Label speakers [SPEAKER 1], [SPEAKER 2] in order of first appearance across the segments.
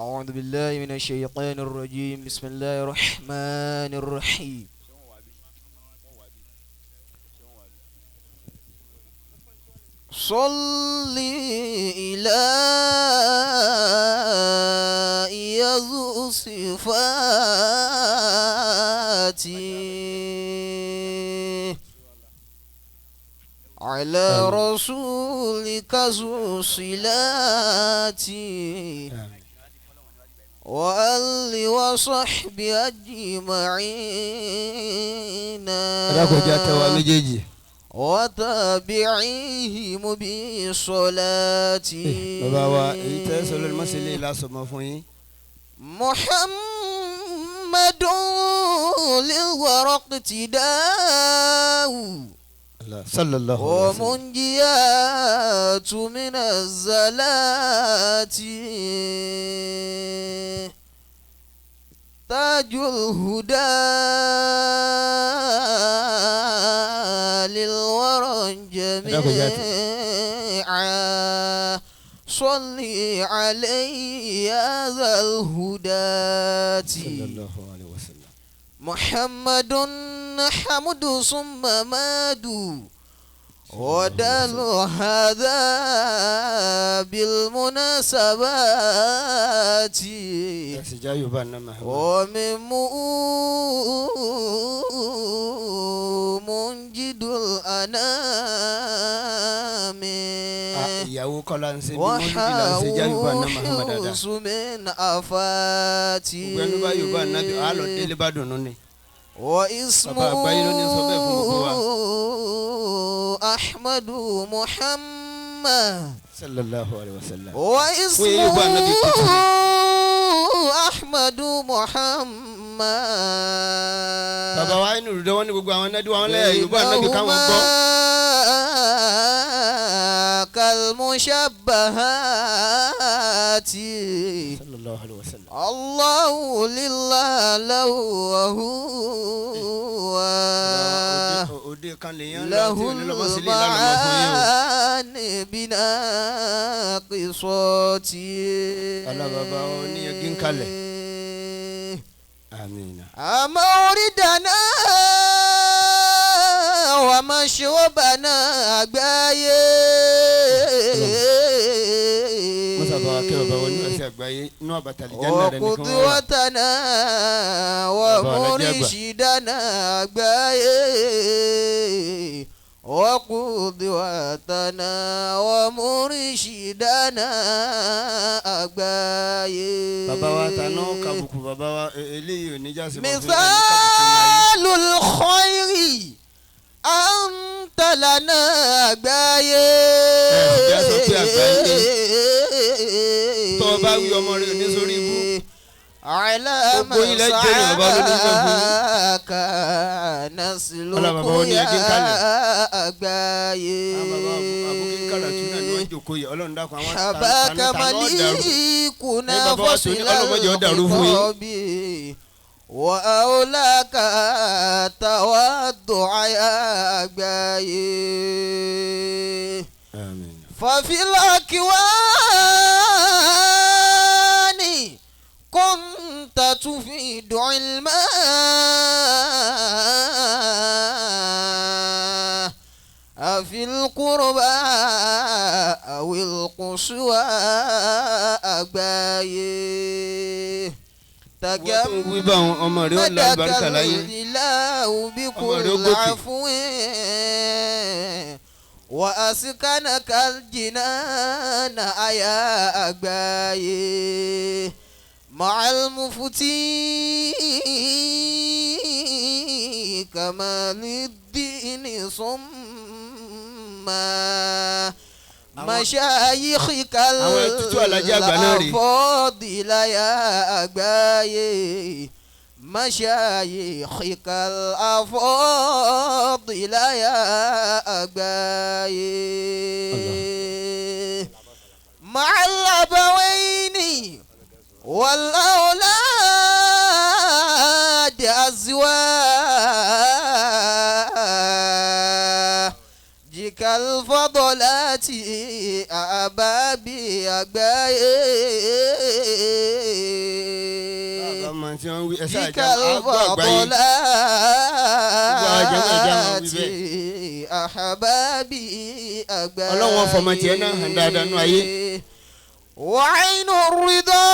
[SPEAKER 1] أعوذ بالله من الشيطان الرجيم. بسم الله الرحمن الرحيم. صلي إلى ذو صفاتي على رسولك ذو صلاتي وآل وصحبه أجمعين وتابعيهم بصلاتي.
[SPEAKER 2] Bàbá wa èyí tẹ́ sọ lórí mọ́sílẹ̀ lásọmọ fún yín.
[SPEAKER 1] محمد للورق اقتداء
[SPEAKER 2] sallallahu alayhi wa sallam.
[SPEAKER 1] ومنجيات من الزلات تاج الهدى للورى جميعا صلي عليه يا ذا الهداة.
[SPEAKER 2] sallallahu alayhi wa sallam.
[SPEAKER 1] محمد حمد ثم ماد ودل هذا بالمناسبات
[SPEAKER 2] Ẹ̀sìn já Yorùbá náà Muhammad.
[SPEAKER 1] ومن منجد الأنام
[SPEAKER 2] Ìyàwó kọ́lá ń ṣe bí mọ́lúdì là ń ṣe já Yorùbá náà Muhammad dáadáa.
[SPEAKER 1] وحوس من آفاتي
[SPEAKER 2] Gbogbo ẹni bá Yorùbá náà bí àlọ́ délé bá dùnú ni.
[SPEAKER 1] واسمه
[SPEAKER 2] Bàbá àgbáyé ló ní sọ bẹ́ẹ̀ fún gbogbo wa.
[SPEAKER 1] أحمد محمد
[SPEAKER 2] sallallahu alayhi wa sallam.
[SPEAKER 1] واسمه
[SPEAKER 2] Yorùbá Ànábì tuntun.
[SPEAKER 1] أحمد محمد
[SPEAKER 2] Bàbá wa inú ìrùdọ́ wọn ní gbogbo àwọn nádìí wọn lẹ́yìn Yorùbá Ànábì káwọn gbọ́.
[SPEAKER 1] بينهما كالمشبهات
[SPEAKER 2] sallallahu alayhi wa sallam.
[SPEAKER 1] الله لله له وهو
[SPEAKER 2] Òde kan lè yan lọ
[SPEAKER 1] له
[SPEAKER 2] tí òní lọ́mọ sílé ìlànà ọmọ fún yín o.
[SPEAKER 1] المعاني بناقصات.
[SPEAKER 2] Alá bàbá wa oníyanjú ń kalẹ̀. Àmín.
[SPEAKER 1] موردنا ومشربنا àgbáyé.
[SPEAKER 2] Mọ́sá bá wa kẹ́ bàbá wa oníwàsí àgbáyé inú àbàtàlì jẹ́ náà rẹ̀ nìkan wọ́n wà.
[SPEAKER 1] وقدوتنا ومرشدنا àgbáyé. وقدوتنا ومرشدنا àgbáyé.
[SPEAKER 2] Bàbá wa tanná kàbùkù bàbá wa eléyìí ò ní jásí mọ́ fún yín ní kàbùkù ní ayé.
[SPEAKER 1] مثال الخير أنت لنا àgbáyé.
[SPEAKER 2] Ẹ sọ pé àgbáyé. Tọ́ ọ bá wí ọmọ rẹ ò ní sórí ibú.
[SPEAKER 1] على
[SPEAKER 2] Gbogbo ilẹ̀ jẹ́ ní bàbá ló ní sọ fún yín.
[SPEAKER 1] مسعاك نسلك
[SPEAKER 2] Ọlá bàbá ó ní
[SPEAKER 1] يا
[SPEAKER 2] ẹjí ń kalẹ̀.
[SPEAKER 1] àgbáyé.
[SPEAKER 2] Àwọn bàbá àbúkí ń kàrà tún náà ni wọ́n jòkó yìí Ọlọ́run dákun àwọn
[SPEAKER 1] حباك
[SPEAKER 2] tànú ọ̀dàrú.
[SPEAKER 1] مليكنا
[SPEAKER 2] Ẹ bàbá wa sọ ní
[SPEAKER 1] فصل
[SPEAKER 2] Ọlọ́run má jẹ́ ó dàrú fún yín.
[SPEAKER 1] الخطاب وأولاك تواضع يا àgbáyé.
[SPEAKER 2] Àmín.
[SPEAKER 1] ففي الأكوان كنت تفيد علما أفي القربى أو القصوى àgbáyé.
[SPEAKER 2] Wọ́n tó ń wí bá àwọn ọmọ rẹ̀ ó la àlùbáríkà láyé.
[SPEAKER 1] الإله
[SPEAKER 2] Ọmọ rẹ̀ ó
[SPEAKER 1] بكل
[SPEAKER 2] gòkè.
[SPEAKER 1] عفو وأسكنك الجنان يا àgbáyé مع المفتي كمال الدين ثم مشايخك
[SPEAKER 2] Àwọn ẹtútù alájẹ àgbà náà rèé.
[SPEAKER 1] الأفاضل يا àgbáyé مشايخك الأفاضل يا àgbáyé مع الأبوين والأولاد أزواجك الفضلات أبابي àgbáyé.
[SPEAKER 2] tí wọ́n wí ẹ̀sẹ̀ àjà àgbọ̀ àgbáyé.
[SPEAKER 1] أحبابي أبائي
[SPEAKER 2] Ọlọ́run fọmọ tiẹ̀ náà hàn dáadáa nú ayé.
[SPEAKER 1] وعين الرضا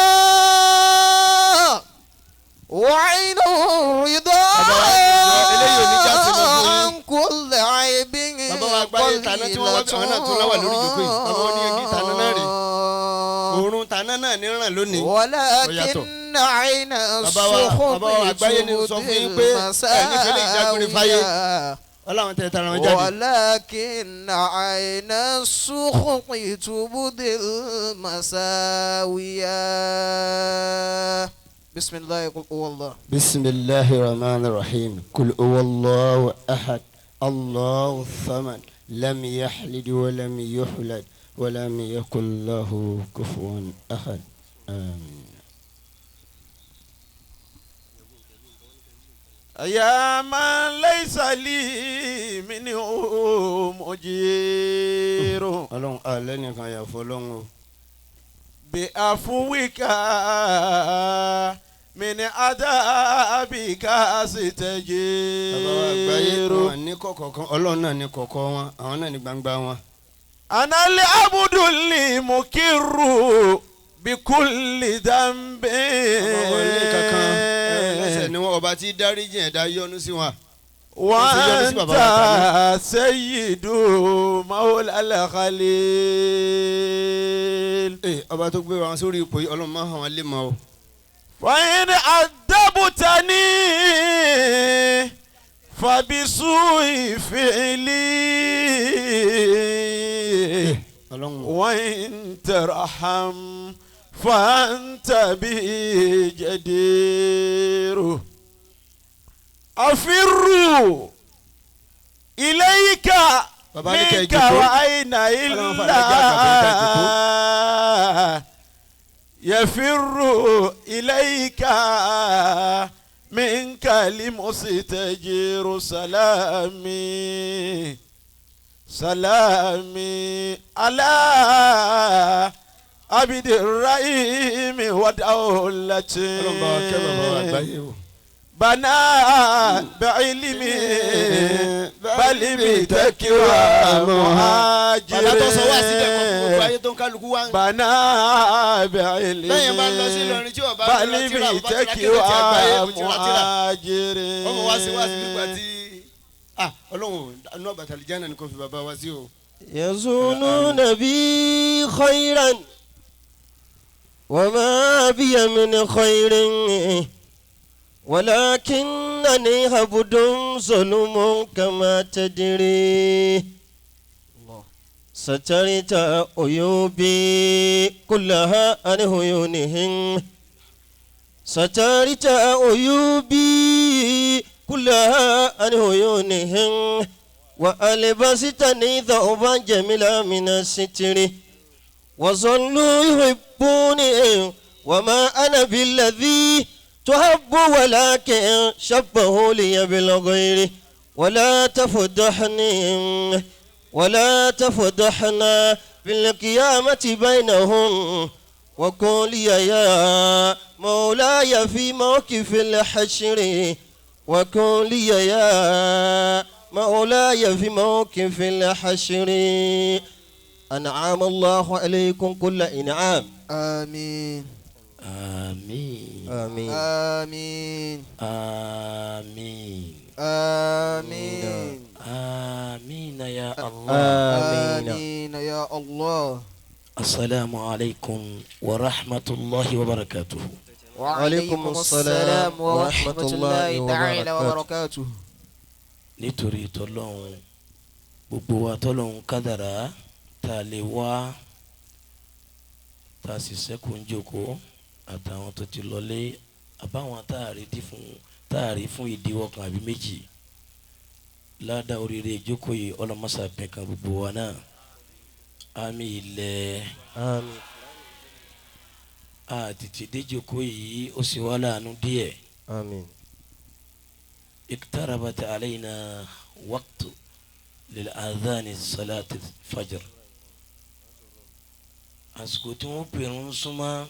[SPEAKER 1] وعين الرضا
[SPEAKER 2] Eléyìí ò ní já sí gbogbo yín.
[SPEAKER 1] عن كل عيب
[SPEAKER 2] Bàbá wa àgbáyé tàná tí wọ́n wá bí àwọn náà tún láwà lórí ìjókòó yìí. Bàbá wọn ní ẹgí tàná náà rè. Òórùn tàná náà ní ràn lónìí.
[SPEAKER 1] ولكن عين
[SPEAKER 2] Bàbá wa
[SPEAKER 1] السخط
[SPEAKER 2] bàbá wa àgbáyé ni sọ fún yín pé ẹ nífẹ̀ẹ́ lè dágbére fáyé.
[SPEAKER 1] المساوية
[SPEAKER 2] Ọlọ́run tẹ tara wọn jáde.
[SPEAKER 1] ولكن عين السخط تبدي المساوية بسم الله قل هو الله
[SPEAKER 2] بسم الله الرحمن الرحيم قل هو الله أحد الله الصمد لم يحلد ولم يحلد ولم يكن له كفوا أحد آمين.
[SPEAKER 3] يا من ليس لي منه مجير
[SPEAKER 2] Ọlọ́run alẹ́ nìkan yà fọ́ ọlọ́run o.
[SPEAKER 3] بعفوك من عذابك
[SPEAKER 2] Bàbá wa àgbáyé
[SPEAKER 3] أستجير
[SPEAKER 2] wọn ní kọ̀kọ̀ kan ọlọ́run náà ní kọ̀kọ̀ wọn àwọn náà ní gbangba wọn.
[SPEAKER 3] أنا العبد المكر بكل ذنب
[SPEAKER 2] Bàbá wọn ní kankan ẹlẹ́sẹ̀ ni wọn ọba tí dáríjì ẹ̀dá yọ́nú sí wọn.
[SPEAKER 3] وأنت سيد مولى الخليل
[SPEAKER 2] Ee ọba tó gbé wọn sórí ipò yìí ọlọ́run máa hàn wọn lé mọ́ o.
[SPEAKER 3] فإن عذبتني فبسوء فعلي
[SPEAKER 2] Ọlọ́run o.
[SPEAKER 3] وإن ترحم فأنت به جدير أفر إليك
[SPEAKER 2] Bàbá ní kẹ́ ẹ
[SPEAKER 3] منك
[SPEAKER 2] jókòó.
[SPEAKER 3] وأين
[SPEAKER 2] Ọlọ́run fàlàjà àgbà kẹ́ ẹ jókòó.
[SPEAKER 3] إلا يفر إليك منك لمستجير سلامي سلامي على عبد الرحيم ودولتي
[SPEAKER 2] Ọlọ́run bá wa kẹ́ bàbá wa àgbáyé o.
[SPEAKER 3] بنى بعلمي بل بتكوى مهاجر
[SPEAKER 2] Bàbá tó sọ wá síbẹ̀ kọ́ fún gbogbo ayé tó ń kálukú wá.
[SPEAKER 3] بنى بعلمي
[SPEAKER 2] Bẹ́ẹ̀ bá lọ sí Ìlọrin tí ọba
[SPEAKER 3] بل
[SPEAKER 2] lọ tíra ọba tíra kí ló ti àgbáyé
[SPEAKER 3] بتكوى
[SPEAKER 2] kò tí ra tíra.
[SPEAKER 3] مهاجر
[SPEAKER 2] Ọmọ wá sí wá sí nígbà tí ah Ọlọ́run inú àbàtà àlìjáná ni kò fi bàbá wa sí o.
[SPEAKER 4] يظنون بي خيرا وما بي من خير ولكنني عبد ظلم كما تدري سترت عيوبي كلها عن عيونهم سترت عيوبي كلها عن عيونهم وألبستني ثوبا جميلا من الستر وظلوا يحبوني وما أنا بالذي تحب ولكن شبهوا لي بالغير ولا تفضحني ولا تفضحنا في القيامة بينهم وقل لي يا مولاي في موقف الحشر وقل لي يا مولاي في موقف الحشر أنعم الله عليكم كل إنعام
[SPEAKER 1] آمين
[SPEAKER 5] آمين
[SPEAKER 4] آمين
[SPEAKER 1] آمين
[SPEAKER 5] آمين
[SPEAKER 1] آمين
[SPEAKER 5] آمين يا الله
[SPEAKER 4] آمين
[SPEAKER 1] آمين يا الله
[SPEAKER 5] السلام عليكم ورحمة الله وبركاته
[SPEAKER 1] وعليكم السلام ورحمة الله تعالى وبركاته
[SPEAKER 5] nítorí tọlọ́hun gbogbo wa tọlọ́hun kádàrá tá a lè wá tá a sì ṣẹ́kù ń jókòó àtàwọn tó ti lọlé àbáwọn tá a rí dí fún tá a rí fún ìdíwọ́ kan àbí méjì ládàá oríire ìjókòó yìí ọlọ́mọṣà pẹ̀kan gbogbo wa náà àmì ilẹ̀
[SPEAKER 4] آمين
[SPEAKER 5] àtètè déjókòó yìí ó sì wá láàánú díẹ̀.
[SPEAKER 4] آمين
[SPEAKER 5] اقتربت علينا وقت للآذان صلاة الفجر àsìkò tí wọ́n pèrún súnmọ́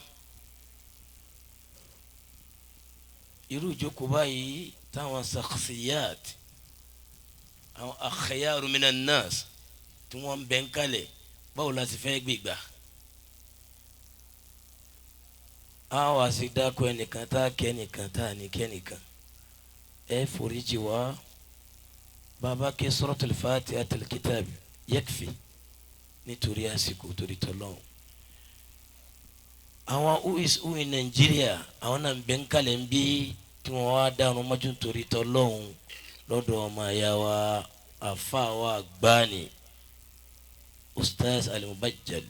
[SPEAKER 5] Irú ìjókòó báyìí táwọn sakhsiyat àwọn akhyaru minan nas tí wọ́n ń bẹ ń kalẹ̀ báwo la sì fẹ́ gbégbá. A wá sí dákọ ẹnìkan tá a kẹ́ ẹnìkan tá a ní kẹ́ ẹnìkan. Ẹ foríjì wá bàbá ké suratul Fatihatil kitab yakfi nítorí àsìkò torí tọ́lọ́hún. Àwọn who is who in Nigeria àwọn náà ń bẹ ń kalẹ̀ ń bí tí wọ́n wá dànù mọ́jú torí tọ́lọ́hún lọ́dọ̀ ọmọ àyà wa àfa wa gbani Ustaz al-Mubajjal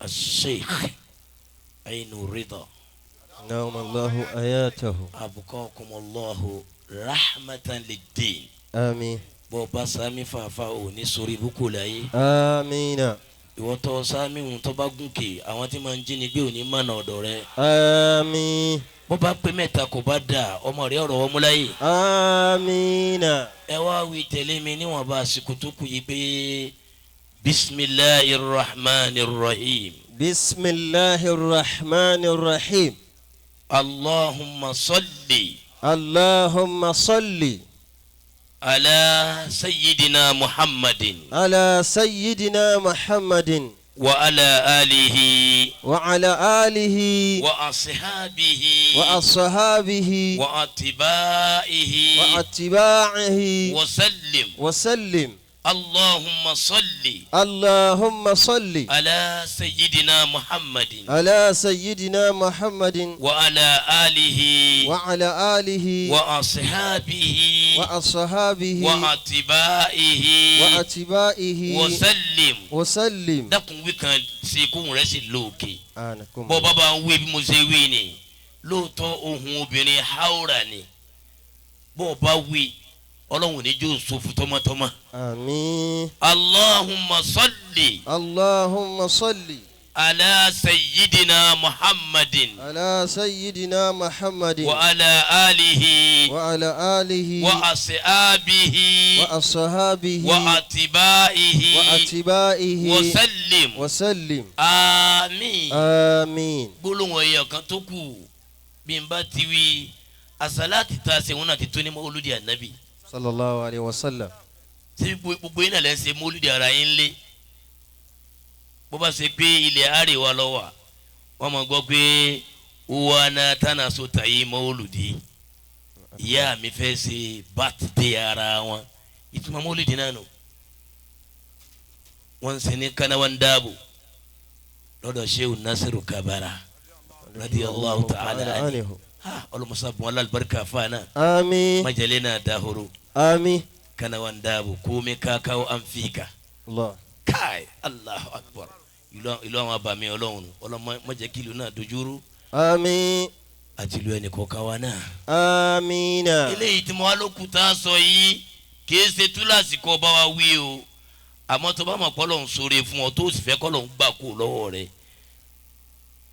[SPEAKER 5] al-Sheikh Ainu Rida.
[SPEAKER 4] نعم الله آياته.
[SPEAKER 5] Abukakum Allahu rahmatan lid-din.
[SPEAKER 4] آمين.
[SPEAKER 5] Bọ́ bá sami fàáfàá ò ní sórí ibùkún láyé.
[SPEAKER 4] آمين.
[SPEAKER 5] Ìwọ tó sami òun tó bá gùnkè àwọn tí máa ń jí ni gbé òní mọ̀nà ọ̀dọ̀ rẹ.
[SPEAKER 4] آمين.
[SPEAKER 5] Bó bá pé mẹ́ta kò bá dà ọmọ rẹ ọ̀rọ̀ ọmú láyé.
[SPEAKER 4] آمين.
[SPEAKER 5] Ẹ wá wí tẹ̀lé mi níwọ̀nba àsìkò tó kù yìí pé bisimilahi rahman rahim.
[SPEAKER 4] بسم الله الرحمن الرحيم.
[SPEAKER 5] Allahumma salli
[SPEAKER 4] اللهم صل
[SPEAKER 5] ala sayyidina Muhammadin
[SPEAKER 4] على سيدنا محمد
[SPEAKER 5] wa ala alihi
[SPEAKER 4] وعلى آله
[SPEAKER 5] wa ashabihi
[SPEAKER 4] وأصحابه
[SPEAKER 5] wa atibaihi
[SPEAKER 4] وأتباعه
[SPEAKER 5] wa sallim.
[SPEAKER 4] وسلم.
[SPEAKER 5] Allahumma salli
[SPEAKER 4] اللهم صل
[SPEAKER 5] ala sayyidina Muhammadin
[SPEAKER 4] على سيدنا محمد
[SPEAKER 5] wa ala alihi
[SPEAKER 4] وعلى آله
[SPEAKER 5] wa ashabihi
[SPEAKER 4] وأصحابه
[SPEAKER 5] wa atibaihi
[SPEAKER 4] وأتباعه
[SPEAKER 5] wa sallim.
[SPEAKER 4] وسلم.
[SPEAKER 5] Dákun wí kan sí kóhùn rẹ̀ sì lóòkè.
[SPEAKER 4] آنكم.
[SPEAKER 5] Bọ́ bàbá ń wí bí mo ṣe wí ni lóòótọ́ ohun obìnrin haura ni bọ́ bá wí ọlọ́run ní jó sófù tọmọtọmọ.
[SPEAKER 4] آمين.
[SPEAKER 5] Allahumma salli
[SPEAKER 4] اللهم صل
[SPEAKER 5] ala sayyidina Muhammadin
[SPEAKER 4] على سيدنا محمد
[SPEAKER 5] wa ala alihi
[SPEAKER 4] وعلى آله
[SPEAKER 5] wa ashabihi
[SPEAKER 4] وأصحابه
[SPEAKER 5] wa atibaihi
[SPEAKER 4] وأتباعه
[SPEAKER 5] wa sallim.
[SPEAKER 4] وسلم.
[SPEAKER 5] Àmín.
[SPEAKER 4] آمين.
[SPEAKER 5] Gbólóhùn ẹyọ kan tó kù bí n bá ti wí àsálàtì tá a ṣe wọn náà ti tó ní mọ́lúdì ànábì.
[SPEAKER 4] صلى الله عليه وسلم.
[SPEAKER 5] Ṣé gbogbo yín náà lẹ́ ń ṣe mọ́lúdì ara yín lé? Bó bá ṣe pé ilẹ̀ àríwá lọ wà wọ́n máa gbọ́ pé wana tánà so tàyé mọ́lúdì ìyá mi fẹ́ ṣe bátidé ara wọn ìtumọ̀ mọ́lúdì náà nù. Wọ́n ń ṣe ní kánáwá ń dáàbò lọ́dọ̀ Shehu Nasiru Kabara radiyallahu ta'ala anhu. Ha ọlọmọsá bùn alálùbáríkà fáànà.
[SPEAKER 4] آمين.
[SPEAKER 5] Majale náà dahoro
[SPEAKER 4] آمين.
[SPEAKER 5] kánáwá ń dáàbò kómi kákáwó à ń fi kà.
[SPEAKER 4] الله.
[SPEAKER 5] Kai Allahu Akbar ìlú àwọn abàmì ọlọ́run ọlọ́mọ má jẹ́ kí ìlú náà dojúrú
[SPEAKER 4] آمين.
[SPEAKER 5] àti ìlú ẹnì kọ̀ọ̀kan wa náà.
[SPEAKER 4] آمين.
[SPEAKER 5] Eléyìí tí mo wá lókun tá a sọ yìí kìí ṣe túláàsì kọ́ bá wa wí o àmọ́ tó bá mọ̀ pé Ọlọ́run ṣoore fún ọ tó sì fẹ́ kọ́ Ọlọ́run gbà kó lọ́wọ́ rẹ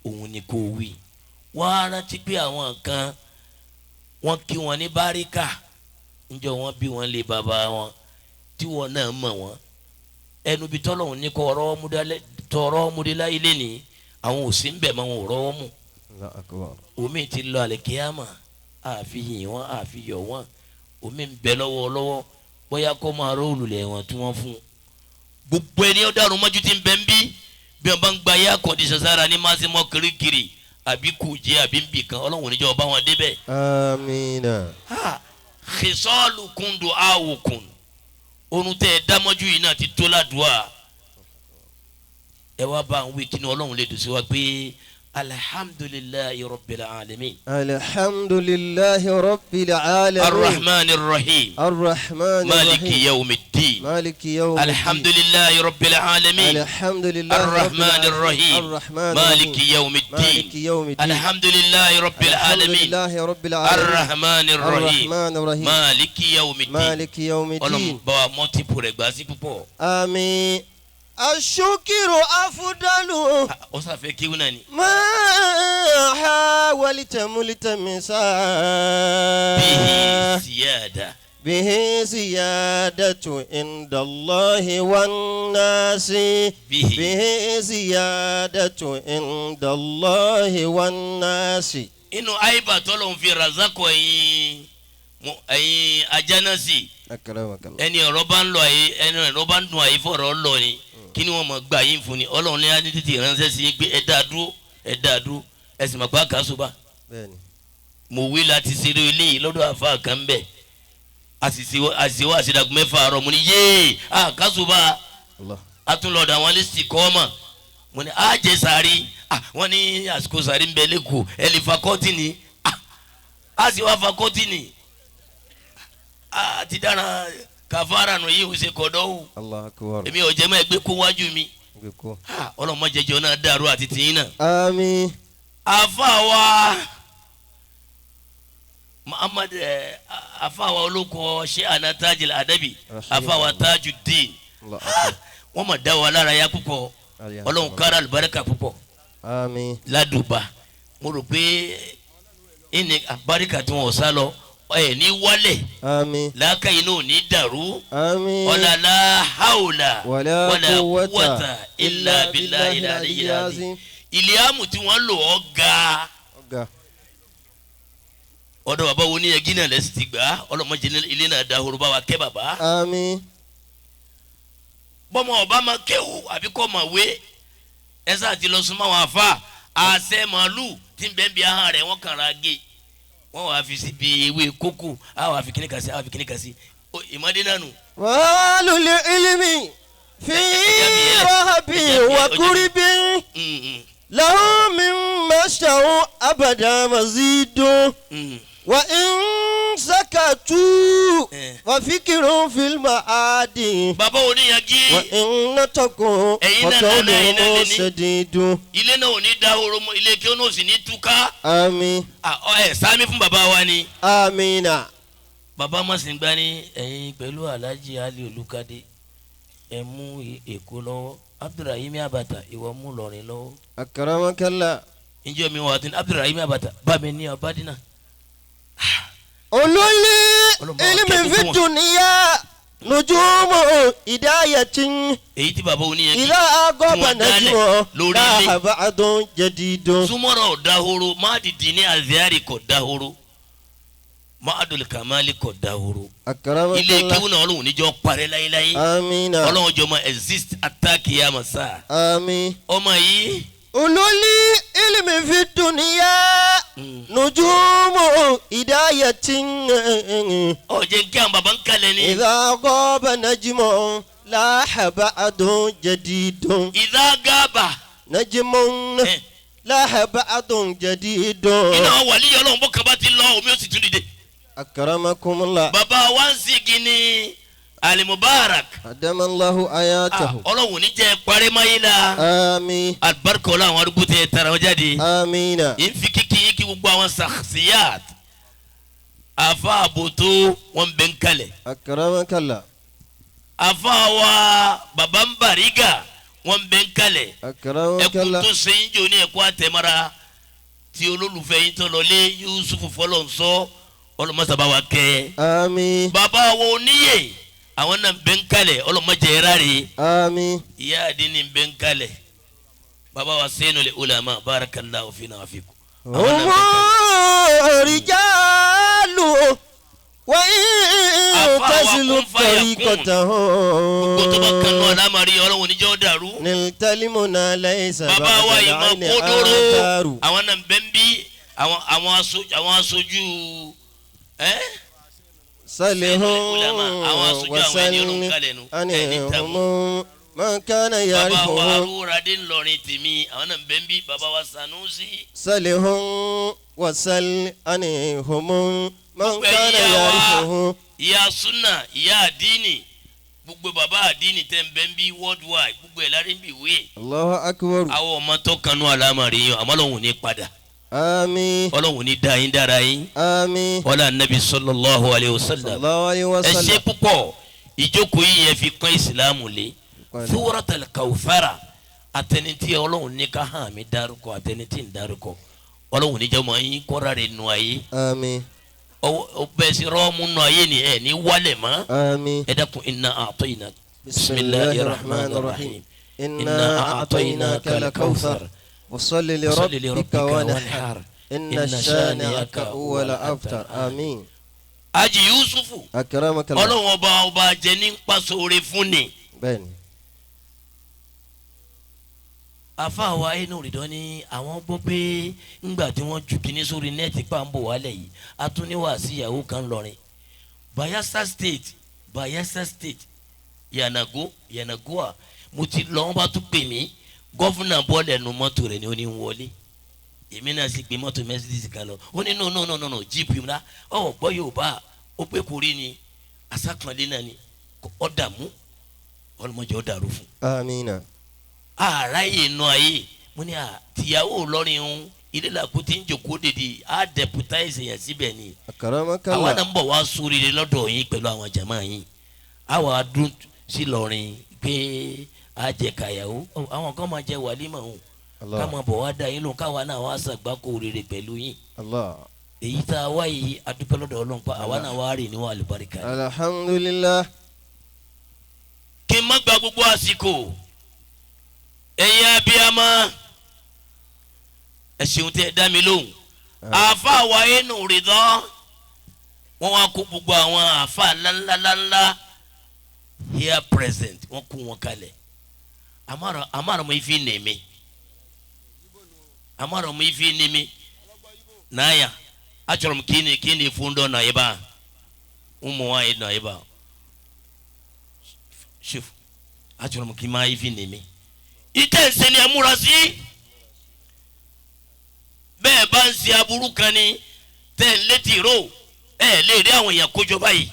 [SPEAKER 5] òun ni kò wí. Wá rántí pé àwọn kan wọ́n kí wọn ní báríkà níjọ́ wọn bí wọn lé bàbá wọn tí wọn náà mọ̀ wọ́n ẹnu bí tọ́lọ́hún ní kọ́ ọ̀rọ̀ múdé láyé lẹ́ni àwọn ò sí ń bẹ̀ mọ́ wọn ò rọ́wọ́ mú.
[SPEAKER 4] الله أكبر.
[SPEAKER 5] Omi ti lọ àlìkíyàmà àfi yìn wọn àfi yọ̀ wọn omi ń bẹ lọ́wọ́ lọ́wọ́ bóyá kó máa róòlù lẹ̀ wọ́n tí wọ́n fún un. Gbogbo ẹni ó dàrú mọ́jú tí ń bẹ ń bí bí wọ́n bá ń gba ayé àkọ́ndíṣàn sára ní máa ṣe mọ́ kirikiri àbí kùjẹ́ àbí ń bì kan ọlọ́run níjọ́ ọba wọn débẹ̀.
[SPEAKER 4] آمين.
[SPEAKER 5] Xisọ́ọ̀lù kundù awùkùn orun tẹ́ ẹ dámọ́jú yìí náà ti tó ládùúà ẹ wá bá ń wí kí ni ọlọ́run lè dùn sí wa pé alhamdulillahi rabbil alamin.
[SPEAKER 4] الحمد لله رب العالمين.
[SPEAKER 5] الرحمن الرحيم.
[SPEAKER 4] الرحمن
[SPEAKER 5] مالك
[SPEAKER 4] الرحيم.
[SPEAKER 5] يوم الدين.
[SPEAKER 4] مالك يوم الدين.
[SPEAKER 5] الحمد لله رب العالمين.
[SPEAKER 4] الحمد لله رب
[SPEAKER 5] الرحمن
[SPEAKER 4] العالمين.
[SPEAKER 5] الرحيم.
[SPEAKER 4] الرحمن
[SPEAKER 5] مالك
[SPEAKER 4] الرحيم.
[SPEAKER 5] يوم
[SPEAKER 4] مالك
[SPEAKER 5] الدين.
[SPEAKER 4] يوم الدين.
[SPEAKER 5] الحمد لله رب
[SPEAKER 4] الحمد
[SPEAKER 5] العالمين.
[SPEAKER 4] لله رب العالمين.
[SPEAKER 5] الرحمن الرحيم.
[SPEAKER 4] الرحمن الرحيم.
[SPEAKER 5] مالك يوم الدين.
[SPEAKER 4] مالك يوم
[SPEAKER 5] Ọlọ́run
[SPEAKER 4] الدين.
[SPEAKER 5] bá wa mọ́tìpù rẹ̀ gbà sí púpọ̀.
[SPEAKER 4] آمين. الشكر أفضل
[SPEAKER 5] Ó sàfẹ́ kíwú náà ni.
[SPEAKER 4] ما حاولت ملتمسا
[SPEAKER 5] bihi siyada.
[SPEAKER 4] به زيادة عند الله والناس.
[SPEAKER 5] به.
[SPEAKER 4] به زيادة عند الله والناس.
[SPEAKER 5] Inú àyíbá tọ́lọ̀ ń fi razakọ̀ ẹ̀yin ajánásì ẹni ọ̀rọ̀ bá ń lọ àyè ẹni ọ̀rọ̀ bá ń dùn àyè fọ̀rọ̀ lọ ni kí ni wọ́n mọ̀ gbà yín fún ni Ọlọ́run ní á ní tètè ránṣẹ́ sí yín pé ẹ dá dúró ẹ dá dúró ẹ sì mọ̀ pé àkàsùbà mo wí láti ṣeré eléyìí lọ́dọ̀ àfa kan bẹ̀ àṣìṣe wá àṣìdàgún mẹ́fà àárọ̀ mo ní yéé àkàsùbà àtúnlọ̀dọ̀ àwọn alẹ́sì kọ́ ọ́ mọ̀ mo ní àjẹ sàárì wọ́n ní àsìkò sàárì ń bẹ lẹ́kọ̀ọ́ ẹ lè fa kọ́tìnì á sì wá fa kọ́tìnì àti dára kàfàrà nù yìí ò ṣe kọ̀dọ̀ o èmi ò jẹ́ mọ́ ẹgbẹ́ kó wájú mi ọlọ́mọdéjọ náà dàrú àti tìyín náà.
[SPEAKER 4] Àmín.
[SPEAKER 5] Àfa wa Muhammad àfa wa olóko ṣé àná Tajul Adabi àfa wa Tajuddin wọ́n mọ̀ dá wa lára ya púpọ̀ Ọlọ́run kára àlùbáríkà púpọ̀.
[SPEAKER 4] Àmín.
[SPEAKER 5] Ládùbà mo rò pé ẹni àbáríkà tí wọn ò sá lọ ẹ ní wálẹ̀.
[SPEAKER 4] Àmín.
[SPEAKER 5] Làákàyè náà ò ní dàrú.
[SPEAKER 4] Àmín.
[SPEAKER 5] Ọ̀làlá haula
[SPEAKER 4] wàlá
[SPEAKER 5] quwwata illa billahi al-aliyyil azim. Ìlíàmù tí wọ́n lò ọ́ ga. Ọ̀dọ̀ bàbá wo ní ẹgí náà lẹ́sìn ti gbà ọlọ́mọdé ilé náà dahoro bá wa kẹ́ bàbá.
[SPEAKER 4] Àmín.
[SPEAKER 5] Bọ́mọ ọba máa kéwù àbí kọ́ máa wé ẹ sáà ti lọ súnmọ́ àwọn àfa àṣẹ màálù tí ń bẹ́ẹ̀ bí ahọ́n rẹ̀ wọ́n kàn ra gé wọ́n wàá fi síbi ewé kókò á wàá fi kíní kan sí á wàá fi kíní kan sí ìmọ̀dé náà nù.
[SPEAKER 4] Wàhálù lè ilmi fi rahabi wa kuribi lahu mimma sha'u abada mazidu wa in sakatu wa fikirun fil ma'adi.
[SPEAKER 5] Bàbá oníyanjú.
[SPEAKER 4] Wa in nataku faqawluhum sadidu.
[SPEAKER 5] Ilé náà ò ní dahoro mọ́ ilé kí ó náà sì ní túká.
[SPEAKER 4] Àmín.
[SPEAKER 5] Ẹ sámi fún bàbá wa ni.
[SPEAKER 4] Àmínà.
[SPEAKER 5] Bàbá Mọ̀sìngbà ní ẹ̀yin pẹ̀lú Alhaji Ali Olúkadé ẹ mú Èkó lọ́wọ́ Abdulrahim Abata ìwọ mú Ìlọrin lọ́wọ́.
[SPEAKER 4] Akramakallah.
[SPEAKER 5] Ǹjẹ́ mi wà á ti ní Abdulrahim Abata bá mi ní ọbádínà.
[SPEAKER 4] Olórí ilmi fi dunya nujumu hidayatin.
[SPEAKER 5] Èyí tí bàbá oníyẹn kí
[SPEAKER 4] ìlà agọ́bà najmu láha ba'dun jadidun.
[SPEAKER 5] Súnmọ́rọ̀ dahoro máàdìdì ní aziari kò dahoro máàdùl kamali kò dahoro.
[SPEAKER 4] Akramakallah.
[SPEAKER 5] Ilé kéwù náà Ọlọ́run níjọ́ parẹ́ láyéláyé.
[SPEAKER 4] Àmín.
[SPEAKER 5] Ọlọ́run jọ ma exist àtàkì yà mà sá.
[SPEAKER 4] Àmín.
[SPEAKER 5] Ọmọ yìí.
[SPEAKER 4] Olórí ilmi fi dunya nujumu hidayatin.
[SPEAKER 5] Ọ jẹ́ kí àwọn baba ń kalẹ̀ ni.
[SPEAKER 4] Ìlà agọ́bà najmu láha ba'dun jadidun.
[SPEAKER 5] Ìlà gàbà.
[SPEAKER 4] Najmun láha ba'dun jadidun.
[SPEAKER 5] Iná wàlíyé Ọlọ́run bó kaba ti lọ omi ó sì tún dìde.
[SPEAKER 4] Akramakumullah.
[SPEAKER 5] Baba wa ń sigi ní Alimubarak.
[SPEAKER 4] Adamallahu ayatahu.
[SPEAKER 5] Ọlọ́run ní jẹ́ parẹ́máyé la.
[SPEAKER 4] Àmín.
[SPEAKER 5] Alibarika ọlọ́ àwọn arúgbó tẹ tara wọn jáde.
[SPEAKER 4] Àmín.
[SPEAKER 5] N fi kíkì yín kí gbogbo àwọn sàkíyàt. Afa àbòtó wọn bẹ ń kalẹ̀.
[SPEAKER 4] Akramakallah.
[SPEAKER 5] Afa wa baba ń bariga wọn bẹ ń kalẹ̀.
[SPEAKER 4] Akramakallah.
[SPEAKER 5] Ẹkún tó ṣe ń jò ní ẹkún àtẹ̀mára tí olólùfẹ́ yín tó lọ lé Yusuf fọlọ́nsọ ọlọ́mọsàbá wa kẹ́.
[SPEAKER 4] Àmín.
[SPEAKER 5] Baba wo oníyè àwọn náà bẹ ń kalẹ̀ ọlọ́mọdé yẹra rè.
[SPEAKER 4] Àmín.
[SPEAKER 5] Ìyá àdínní bẹ ń kalẹ̀ baba wa Sayyidul Ulama barakallahu fina wa fikum.
[SPEAKER 4] Humu rijalu wa in tasilu tariqatahum.
[SPEAKER 5] Gbogbo tó bá kanu alámàrí Ọlọ́run níjọ́ dàrú.
[SPEAKER 4] Niltalimuna laysa
[SPEAKER 5] bàbá wa ìmọ̀ kódóró àwọn náà bẹ ń bí àwọn aṣojú ẹ́.
[SPEAKER 4] Salihun wasalli anihum man kana ya'rifuhum.
[SPEAKER 5] Bàbá wa Arúradé ńlọrin tèmi àwọn náà bẹ́ẹ̀ bí bàbá wa Sanusi.
[SPEAKER 4] Salihun wasalli anihum man kana ya'rifuhum.
[SPEAKER 5] Ìyá Sunna ìyá àdínì gbogbo bàbá àdínì tẹ́ ń bẹ́ẹ̀ bí worldwide gbogbo ẹ̀ lárí ń bì wé.
[SPEAKER 4] Allahu akbar.
[SPEAKER 5] Àwọn ọmọ tó kanú àlámọ̀rí yín àmọ́ lòun ní padà.
[SPEAKER 4] Àmín.
[SPEAKER 5] Ọlọ́run ní dá yín dára yín.
[SPEAKER 4] Àmín.
[SPEAKER 5] Ọlá nabi sallallahu alayhi wa sallam.
[SPEAKER 4] Sallallahu alayhi wa sallam.
[SPEAKER 5] Ẹ ṣe púpọ̀ ìjókòó yìí yẹn fi kún ìsìlámù lé. Suratul Kawthara àtẹnití Ọlọ́run ní ká hàn mí dárúkọ àtẹnití ń dárúkọ. Ọlọ́run ní jẹ́ ọmọ yín kọ́ra rẹ̀ nù ayé.
[SPEAKER 4] Àmín.
[SPEAKER 5] Ọ bẹ́ẹ̀ sí rọ́ọ̀mù nù ayé ni ẹ̀ ní wálẹ̀ mọ́.
[SPEAKER 4] Àmín.
[SPEAKER 5] Ẹ dákun inna a'tayna. Bismillahir rahmanir rahim. Inna a'tainaka al-kawthar.
[SPEAKER 4] وصل لربك وانحر.
[SPEAKER 2] Inna shani'aka huwal abtar. Àmín.
[SPEAKER 5] Haji Yusufu.
[SPEAKER 2] Akramakallah.
[SPEAKER 5] Ọlọ́run ọba ọba jẹ ní pàṣẹ fún ni.
[SPEAKER 2] Bẹ́ẹ̀ni.
[SPEAKER 5] Àfáà wa inú rìndọ́ ní àwọn gbọ́ pé ńgbà tí wọ́n ju kinní sórí nẹ́ẹ̀tì pàǹbò wálẹ̀ yìí a tún ní wàásù ìyàwó kan lọrin. Bayelsa State Yanagoa mo ti lọ wọn bá tún pè mí gọ́fúnà bọ́ọ̀lù ẹnu mọ́tò rẹ̀ ni ó ní ń wọlé èmi náà sì gbé mọ́tò Mercedes kan lọ ó ní no jíìpù ńlá ọ̀ gbọ́ Yorùbá ó pé kò rí ni asákanlé náà ni ó dààmú ọlọ́mọdé ó dàrú fún.
[SPEAKER 2] Amina.
[SPEAKER 5] Àráyè inú ayé mo ní à tìyàwó lọ́rin ń ilé làkú tí ń jòkó dèdè á dẹ̀pútà ìsèyàn síbẹ̀ ni.
[SPEAKER 2] Akramakallah.
[SPEAKER 5] Àwa náà ń bọ̀ wá sóríire lọ́dọ̀ yín pẹ̀lú àwọn jàmáà yín àwa dún sí lọ́rin pé a jẹ kàyàwó àwọn kan máa jẹ wàlímà òun ká máa bọ̀ wá dá yín lóhùn káwa náà wá sàgbákò rere pẹ̀lú yín.
[SPEAKER 2] Allah.
[SPEAKER 5] Èyí tá a wá yìí adúpẹ́ lọ́dọ̀ Ọlọ́run pa àwa náà wá rè ní wà lùbáríkà.
[SPEAKER 2] Alhamdulillah.
[SPEAKER 5] Kí n má gba gbogbo àsìkò ẹ̀yin abiyamọ ẹ ṣeun tẹ́ ẹ dá mi lóhùn. Àáfàá wa inú rìdán wọ́n wá kó gbogbo àwọn àáfàá ńláńláńlá here present wọ́n kó wọn kalẹ̀. Amara mo ifi nemi amara mo ifi nemi n'aya achọrọ m ka ị na-efu ndọ na ebe a ụmụ nwaanyị nọ ebe a chef achọrọ m ka ị maa ifi nemi ite nsị ni amúra sí bẹ́ẹ̀ bá ń ṣe aburú kan ni tẹ́ ẹ létí ró ẹ lè rí àwọn èèyàn kójọ báyìí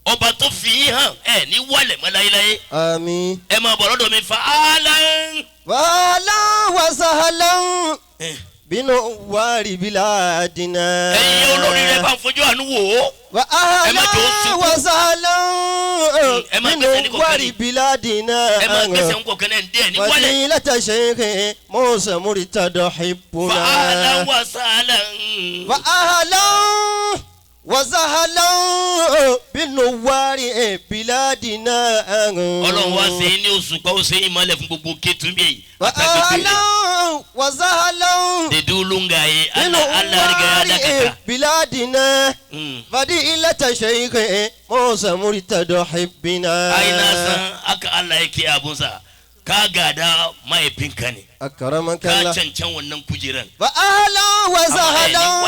[SPEAKER 5] ọba tó fi yín hàn ẹ ní wálẹ̀ mọ́ láyéláyé.
[SPEAKER 2] Àmín.
[SPEAKER 5] Ẹ máa bọ̀ lọ́dọ̀ mi fa alan.
[SPEAKER 2] Wàhálà wàsálà bínú wàrí bíládìnnà.
[SPEAKER 5] Ẹ̀yin olórí rẹ bá ń fojú àánú wò ó.
[SPEAKER 2] Wàhálà wàsálà bínú wàrí bíládìnnà.
[SPEAKER 5] Ẹ máa gbèsè ń kọ̀ọ̀kan náà díẹ̀ ní wálẹ̀.
[SPEAKER 2] Fadilata Sheikh Musa Murtada hibbuna.
[SPEAKER 5] Wàhálà wàsálà.
[SPEAKER 2] Wàhálà wàsálà bínú wàrí bíládìnnà.
[SPEAKER 5] Ọlọ́run wá ṣe ní oṣù pa ó ṣe ìmọ̀lẹ̀ fún gbogbo kẹtùmí yìí.
[SPEAKER 2] Wàhálà wàsálà
[SPEAKER 5] dedu lunga ye
[SPEAKER 2] bínú wàrí bíládìnnà. Fadilata Sheikh Musa Murtada hibbina.
[SPEAKER 5] Ai na san aka Allah yake abunsa ka gada mahaifinka ne.
[SPEAKER 2] Akramakallah.
[SPEAKER 5] Ka cancan wannan kujeran.
[SPEAKER 2] Wa ahlan wa sahlan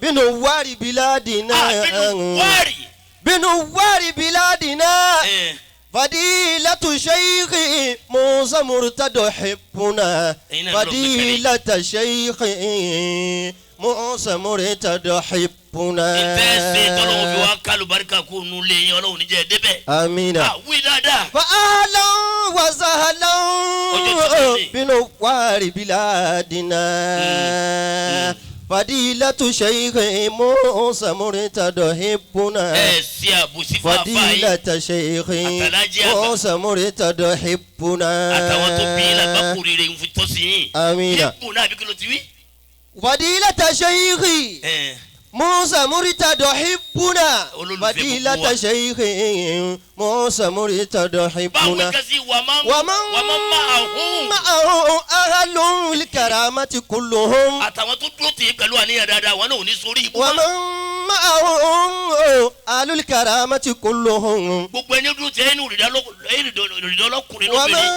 [SPEAKER 2] binu wari biladina. Binu wari biladina. Fadilatu Sheikh Musa Murtada hibbuna. Fadilata Sheikh Musa Murtada hibbuna.
[SPEAKER 5] Ìfẹ́ ṣe tọ́lọ́wọ́ fi wá kálùbáríkà kó nu lé yín Ọlọ́run níjẹ́ débẹ̀.
[SPEAKER 2] Amina.
[SPEAKER 5] Wí dáadáa.
[SPEAKER 2] Fa ahlan wa sahlan binu wari biladina. Fadilatu Sheikh Musa Murtada hibbuna.
[SPEAKER 5] Ẹ ṣe àbòsí fún àfáà yìí.
[SPEAKER 2] Fadilata Sheikh Musa Murtada hibbuna.
[SPEAKER 5] Àtàwọn tó bí lágbàkúrò rẹ̀ ń fi tọ́ sí yín.
[SPEAKER 2] Amina.
[SPEAKER 5] Hibbuna àbí kí ló ti wí?
[SPEAKER 2] Fadilata Sheikh Musa Murtada hibbuna. Fadilata Sheikh Musa Murtada hibbuna.
[SPEAKER 5] Wa man
[SPEAKER 2] ma'ahum ahlul karamati kulluhum.
[SPEAKER 5] Àtàwọn tó dúró tì í pẹ̀lú àníyàn dáadáa wọn náà ò ní sórí ibú.
[SPEAKER 2] Wa man ma'ahum ahlul karamati kulluhum.
[SPEAKER 5] Gbogbo ẹni dúró tì ẹni òrìdá lọ́kùnrin lóbìnrin.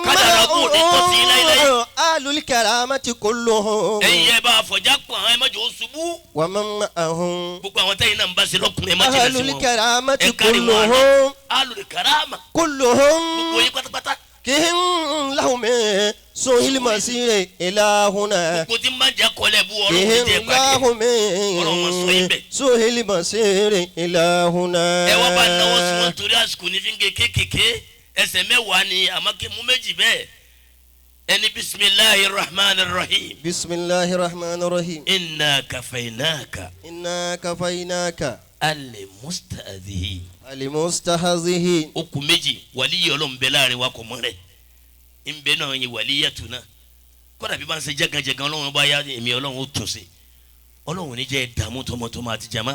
[SPEAKER 2] Kádàrá kò ní tọ́ sí láíláí. Ahlul karamati kulluhum.
[SPEAKER 5] Ẹ̀yin ẹ bá àfọ̀já pọ̀ ẹ má jẹ́ ó ṣubú.
[SPEAKER 2] Wa man ma'ahum.
[SPEAKER 5] Gbogbo àwọn tẹ́yìn náà ń bá ṣe lọ́kùnrin ẹ má jẹ́ sí wọn.
[SPEAKER 2] Ahlul karamati kulluhum.
[SPEAKER 5] Ahlul karama.
[SPEAKER 2] Kulluhum.
[SPEAKER 5] Gbogbo yín pátápátá.
[SPEAKER 2] Kihim lahum suhil masiri ilahuna.
[SPEAKER 5] Gbogbo tí ń bá jẹ́ kọ́lẹ̀ bú Ọlọ́run ní jẹ́ pàdé.
[SPEAKER 2] Kihim lahum suhil masiri ilahuna.
[SPEAKER 5] Ẹ wọ́n bá náwó sí wọn torí àsìkò ní fi ń gé kéékèèké. Ẹsẹ̀ mẹ́wàá ni àmọ́ kí mú méjì bẹ́ẹ̀. Ẹni bisimilahi rahman rahim.
[SPEAKER 2] Bisimilahi rahman rahim.
[SPEAKER 5] Inna kafainaka.
[SPEAKER 2] Inna kafainaka.
[SPEAKER 5] Al-mustahzihi.
[SPEAKER 2] Al-mustahzihi.
[SPEAKER 5] Ó kù méjì wàlíyé Ọlọ́run bẹ láàrin wa kò mọ́ rẹ̀. Ń bẹ náà yẹn wàlíyàtú náà. Kọ́dà bí bá ń ṣe jẹ́gànjẹ̀gàn Ọlọ́run bá yá èmi Ọlọ́run ó tún ṣe. Ọlọ́run ní jẹ́ ìdààmú tọmọtọmọ àti jàmá.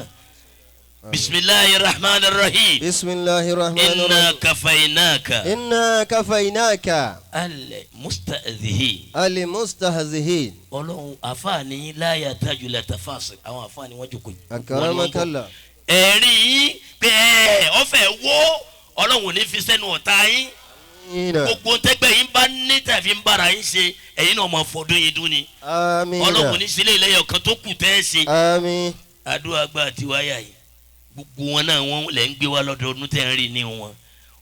[SPEAKER 5] Bisimilahi rahman rahim.
[SPEAKER 2] Bisimilahi rahman rahim.
[SPEAKER 5] Inna kafainaka.
[SPEAKER 2] Inna kafainaka.
[SPEAKER 5] Al mustahzihin.
[SPEAKER 2] Al mustahzihin.
[SPEAKER 5] Ọlọ́run àfààní láyà tájú la tafasir àwọn àfààní wọ́n jókòó.
[SPEAKER 2] Akaramakallah.
[SPEAKER 5] Ẹ̀rí yín pé ọ̀fẹ́ wo Ọlọ́run ò ní fi sẹ́nu ọ̀tá yín. Gbogbo tẹ́gbẹ́ yín bá ní tàbí ń bára yín ṣe ẹ̀yin náà máa fọdún yín dún ni.
[SPEAKER 2] Àmín.
[SPEAKER 5] Ọlọ́run ní sílé ìlẹ́yọ̀ kan tó kù tẹ́ ẹ ṣe.
[SPEAKER 2] Àmín.
[SPEAKER 5] Àdúrà gba àti wáyà yìí gbogbo wọn náà wọn lẹ̀ ń gbé wá lọ́dọọdún tẹ́ ń rí ní wọn.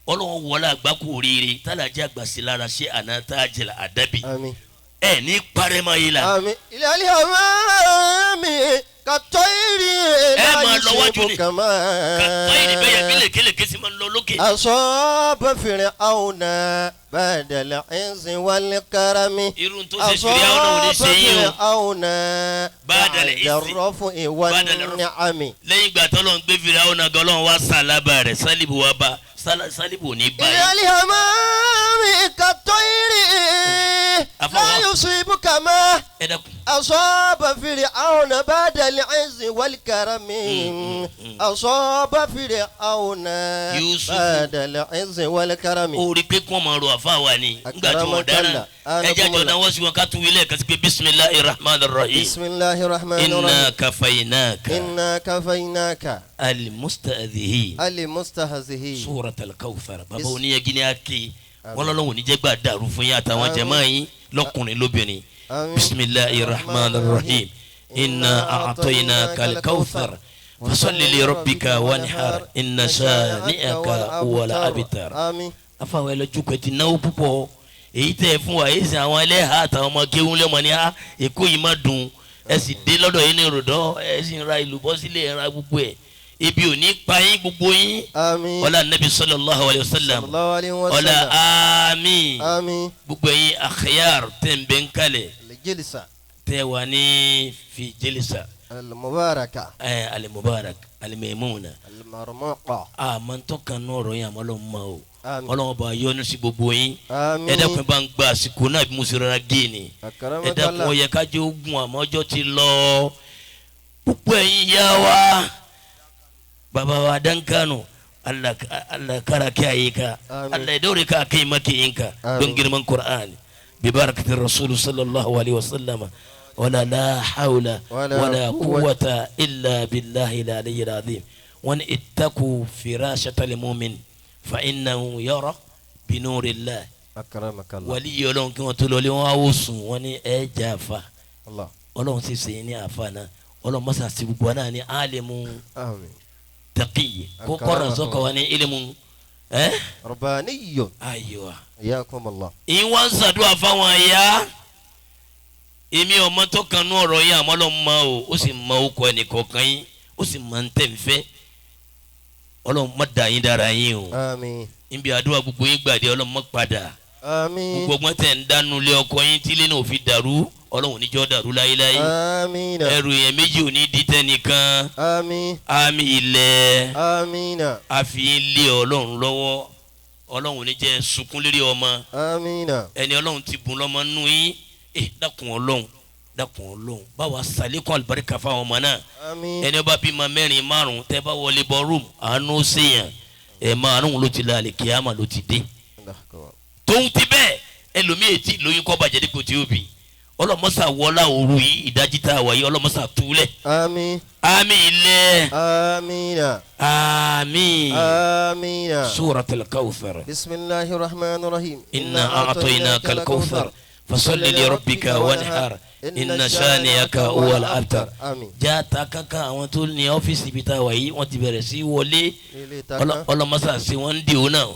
[SPEAKER 5] Ọlọ́run wọlé àgbákò oríire tálàjà àgbàsí lára ṣé àná tá a jẹ̀lá àdábì.
[SPEAKER 2] Àmín.
[SPEAKER 5] Ẹ ní parẹ́mọ́ yìí la.
[SPEAKER 2] Àmín. Ilé alẹ́ àmì kàtọ́ ìrì
[SPEAKER 5] ẹ máa lọ wájú ni kàtọ́ ìrì bẹ́ẹ̀ yẹ bí lékelèké sì máa ń lọ lókè.
[SPEAKER 2] Asọ́ba Fir'auna ba'dal izzi wal karami.
[SPEAKER 5] Irun tó ṣe Fir'auna ò ní ṣe yín o.
[SPEAKER 2] Fir'auna
[SPEAKER 5] ba'dal izzi
[SPEAKER 2] rafi wan ni'ami.
[SPEAKER 5] Lẹ́yìn ìgbà tó lọ́n gbé Fir'auna gan Ọlọ́run wá sálábà rẹ̀ sálíbù wá bá sálíbù ò ní bá
[SPEAKER 2] Ilé
[SPEAKER 5] yín.
[SPEAKER 2] alẹ́ àmì kàtọ́ ìrì la yusibuka ma.
[SPEAKER 5] Ẹ dákun.
[SPEAKER 2] أصاب فرعون بعد العز والكرم أصاب فرعون بعد العز والكرم.
[SPEAKER 5] Ó rí pé kí wọ́n máa ro àfa wa ni nígbà tí wọ́n dáná ẹjẹ́ àjọ náà wọ́n sì wọn ká tún wílẹ̀ kásì pé bisimilahi rahman rahim.
[SPEAKER 2] bisimilahi rahman rahim.
[SPEAKER 5] Inna kafainaka.
[SPEAKER 2] Inna kafainaka.
[SPEAKER 5] Al-mustahzihin.
[SPEAKER 2] Al-mustahzihin.
[SPEAKER 5] Surat al-Kawthar. Bàbá oníyegin ni a kì wọ́n lọ́lọ́wọ́ níjẹ́ gbà dàrú fún yín àtàwọn jàmáà yín lọ́kùnrin lóbìnrin. بسم الله الرحمن الرحيم إنا أعطيناك الكوثر فصل لربك وانحر إن شانئك هو الأبتر. Afáwọn ẹlẹ́jú ti náwó púpọ̀ èyí tẹ́ ẹ fún wa èyí sì àwọn ẹlẹ́hà àtàwọn ọmọ kéwọ́n lẹ́mọ̀ ní a èkó yìí má dùn ẹ sì dé lọ́dọ̀ yìí ní ròdọ́ ẹ sì ń ra ìlú bọ́ sílé ẹ ra gbogbo ẹ̀ ebi ò ní pa yín gbogbo yín. Ọlá nabi sallallahu alayhi wa sallam ọlá àmín gbogbo yín akhyar tẹ̀ ń bẹ́ ń kalẹ̀
[SPEAKER 2] jilisa
[SPEAKER 5] tẹ wà ní fi jilisa
[SPEAKER 2] alimubaraka
[SPEAKER 5] alimubarak alimemuna
[SPEAKER 2] alimarumuqa
[SPEAKER 5] a man tọ́ kan n'ọ̀rọ̀ yẹn àmọ́ Ọlọ́run ma o Ọlọ́run bá yọ́nú sí gbogbo yín.
[SPEAKER 2] Àmín.
[SPEAKER 5] Ẹ dákun bá ń gba àsìkò náà bí mo ṣe rọra gé ni ẹ dákun ó yẹ ká jẹ́ ogun àmọ́ ọjọ́ ti lọ púpọ̀ ẹ̀yin yá wa bàbá wa dankanu Allah kara kí a yé ka Allah dɔw k'a kɛ ma kɛ yen ka don giriman Qur'an. ببركة الرسول صلى الله عليه وسلم ولا لا حول ولا قوة إلا بالله العلي العظيم. وأن اتقوا فراشة المؤمن فإنه يرى بنور الله.
[SPEAKER 2] أكرمك الله.
[SPEAKER 5] ولي يلون كما تقولوا وأوصوا وأن أجافا
[SPEAKER 2] الله.
[SPEAKER 5] ولون سيسيني أفانا ولون مسا سيبوانا أني عالم
[SPEAKER 2] آمين
[SPEAKER 5] تقي كوكورا زوكا وأني علم
[SPEAKER 2] رباني.
[SPEAKER 5] أيوة
[SPEAKER 2] حياكم الله.
[SPEAKER 5] Ìwọ́n ṣàdúrà fáwọn ẹ̀yà èmi ọmọ tó kanú ọ̀rọ̀ yín àmọ́ Ọlọ́run mọ̀ o ó sì mọ okọ̀ ẹnìkọ̀ọ̀kan yín ó sì mọ ntẹ̀ nfẹ́ Ọlọ́run má dà yín dára yín o.
[SPEAKER 2] Àmín.
[SPEAKER 5] Níbi àdúrà gbogbo yín gbàdé Ọlọ́run má padà.
[SPEAKER 2] Àmín.
[SPEAKER 5] Gbogbo ọgbọ́n tẹ̀ ń dánú lé ọkọ yín tílé náà ò fi dàrú Ọlọ́run níjọ́ dàrú láéláé.
[SPEAKER 2] Àmín.
[SPEAKER 5] Ẹrù yẹn méjì ò ní di tẹnìkan.
[SPEAKER 2] Àmín.
[SPEAKER 5] Àmín ilẹ̀.
[SPEAKER 2] Àmín.
[SPEAKER 5] Àfi lé Ọlọ́run lọ́wọ́ Ọlọ́run ní jẹ́ sunkún lérí ọmọ.
[SPEAKER 2] Àmín.
[SPEAKER 5] Ẹni Ọlọ́run ti bùn lọ́mọ nù yín dákun Ọlọ́run dákun Ọlọ́run báwa sàlékún àlùbáríkà fáwọn ọmọ náà.
[SPEAKER 2] Àmín.
[SPEAKER 5] Ẹni ọba bímọ mẹ́rin márùn tẹ́ bá wọlé bọ rúùmù àánú sèyàn ẹ̀ márùn ló ti la àlìkíyàmà ló ti dé. Tóun ti bẹ́ẹ̀ ẹlòmíì etí lóyún kọ́ bàjẹ́ dípò tí ó bì ọlọ́mọ́sà wọlá òru yìí ìdájí tá a wà yìí ọlọ́mọ́sà túlẹ̀.
[SPEAKER 2] Àmín.
[SPEAKER 5] Àmín ilẹ̀.
[SPEAKER 2] Àmín.
[SPEAKER 5] Àmín.
[SPEAKER 2] Àmín.
[SPEAKER 5] Suratul Kawthar.
[SPEAKER 2] Bismillahir rahmanir rahim.
[SPEAKER 5] Inna a'tainaka al-kawthar fasalli li rabbika wanhar inna shani'aka huwal abtar.
[SPEAKER 2] Àmín.
[SPEAKER 5] Játa kankan àwọn tó ní ọ́fíìsì ibi tá a wà yìí wọ́n ti bẹ̀rẹ̀ sí wọlé ọlọ́mọ́sà sí wọ́n ń dì ó náà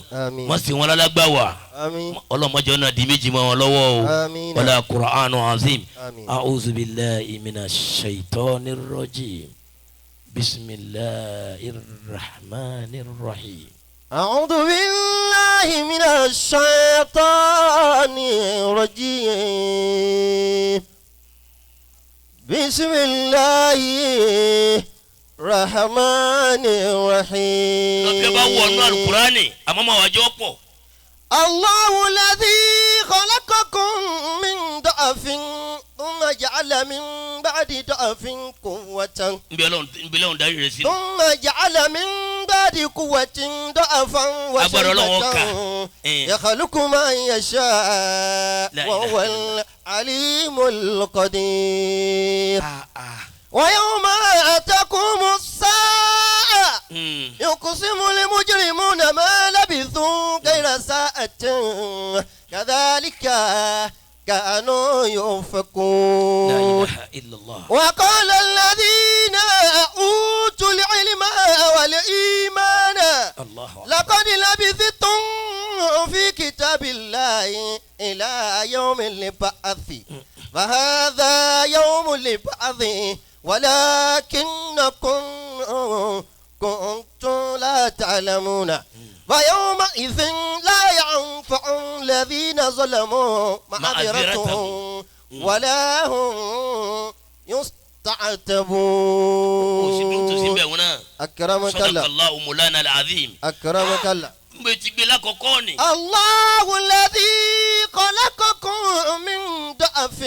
[SPEAKER 5] wọ́n sì wọ́n lálágbá wà ọlọ́mọjọ́ náà di méjì mọ́ wọn lọ́wọ́ o wala Qur'anu azim. A'udhu billahi minash shaitanir rajim. Bismillahir rahmanir rahim.
[SPEAKER 2] أعوذ بالله من الشيطان الرجيم. بسم الله الرحمن الرحيم. الله الذي خلقكم من ضعف ثم جعل من
[SPEAKER 4] بعد ضعف قوة
[SPEAKER 5] nbẹ̀lẹ̀ darí rẹ̀ sí.
[SPEAKER 4] ثم جعل من بعد قوة ضعفا وشيبة يخلق ما يشاء وهو العليم القدير ويوم تقوم الساعة يقسم المجرمون ما لبثوا غير ساعة كذلك كانوا يؤفكون.
[SPEAKER 5] لا إله إلا الله.
[SPEAKER 4] وقال الذين أوتوا العلم والإيمان
[SPEAKER 5] الله
[SPEAKER 4] لقد لبثتم في كتاب الله إلى يوم البعث فهذا يوم البعث ولكنكم كنتم لا تعلمون ويومئذ لا ينفع الذين ظلموا معذرتهم ولا هم يستعتبون. أكرمك الله.
[SPEAKER 5] الله مولانا العظيم.
[SPEAKER 4] أكرمك الله. الله الذي خلقكم من ضعف.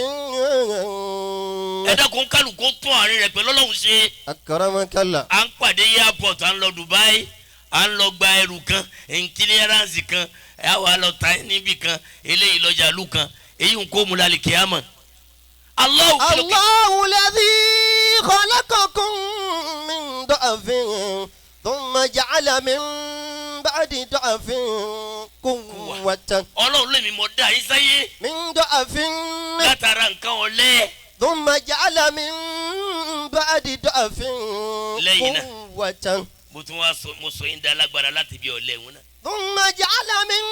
[SPEAKER 5] Ẹ dákun kálukú tún àárín rẹ̀ pẹ̀lú Ọlọ́run ṣe.
[SPEAKER 4] أكرمك الله.
[SPEAKER 5] À ń pàdé airport, à ń lọ Dubai, à ń lọ gba ẹrù kan, nkílíẹ̀ránsì kan, ẹ wà lọ ta níbì kan, eléyìí lọ́jà lù kan, èyí ń kó mu lálẹ́ kíámà.
[SPEAKER 4] الله الذي خلقكم من ضعف ثم جعل من بعد ضعف قوة.
[SPEAKER 5] Ọlọ́run lèmi mọ̀ dá yín sáyé.
[SPEAKER 4] من ضعف.
[SPEAKER 5] Látara nǹkan ọ̀lẹ.
[SPEAKER 4] ثم جعل من بعد ضعف قوة.
[SPEAKER 5] Mo tún wá sọ mo sọ yín dá lágbára láti bí ọ̀lẹ wọn náà.
[SPEAKER 4] ثم جعل من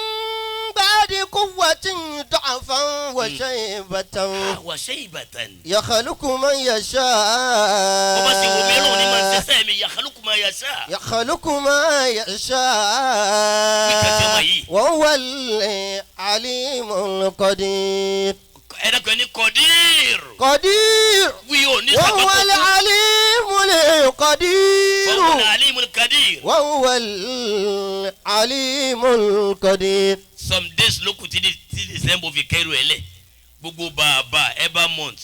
[SPEAKER 4] بعد قوة ضعفا وشيبة.
[SPEAKER 5] وشيبة.
[SPEAKER 4] يخلق من يشاء.
[SPEAKER 5] Bó bá ṣe wù mí lóhùn ní máa ń ṣiṣẹ́ mi يخلق ما يشاء.
[SPEAKER 4] يخلق ما يشاء وهو العليم القدير.
[SPEAKER 5] Ẹ dákun ẹni قدير.
[SPEAKER 4] قدير.
[SPEAKER 5] Wí ò ní
[SPEAKER 4] وهو العليم القدير.
[SPEAKER 5] وهو العليم القدير.
[SPEAKER 4] وهو العليم القدير.
[SPEAKER 5] Some days ló kù tí December fi kẹ́rù ẹ̀ lẹ̀ gbogbo bàbá ẹ̀bá month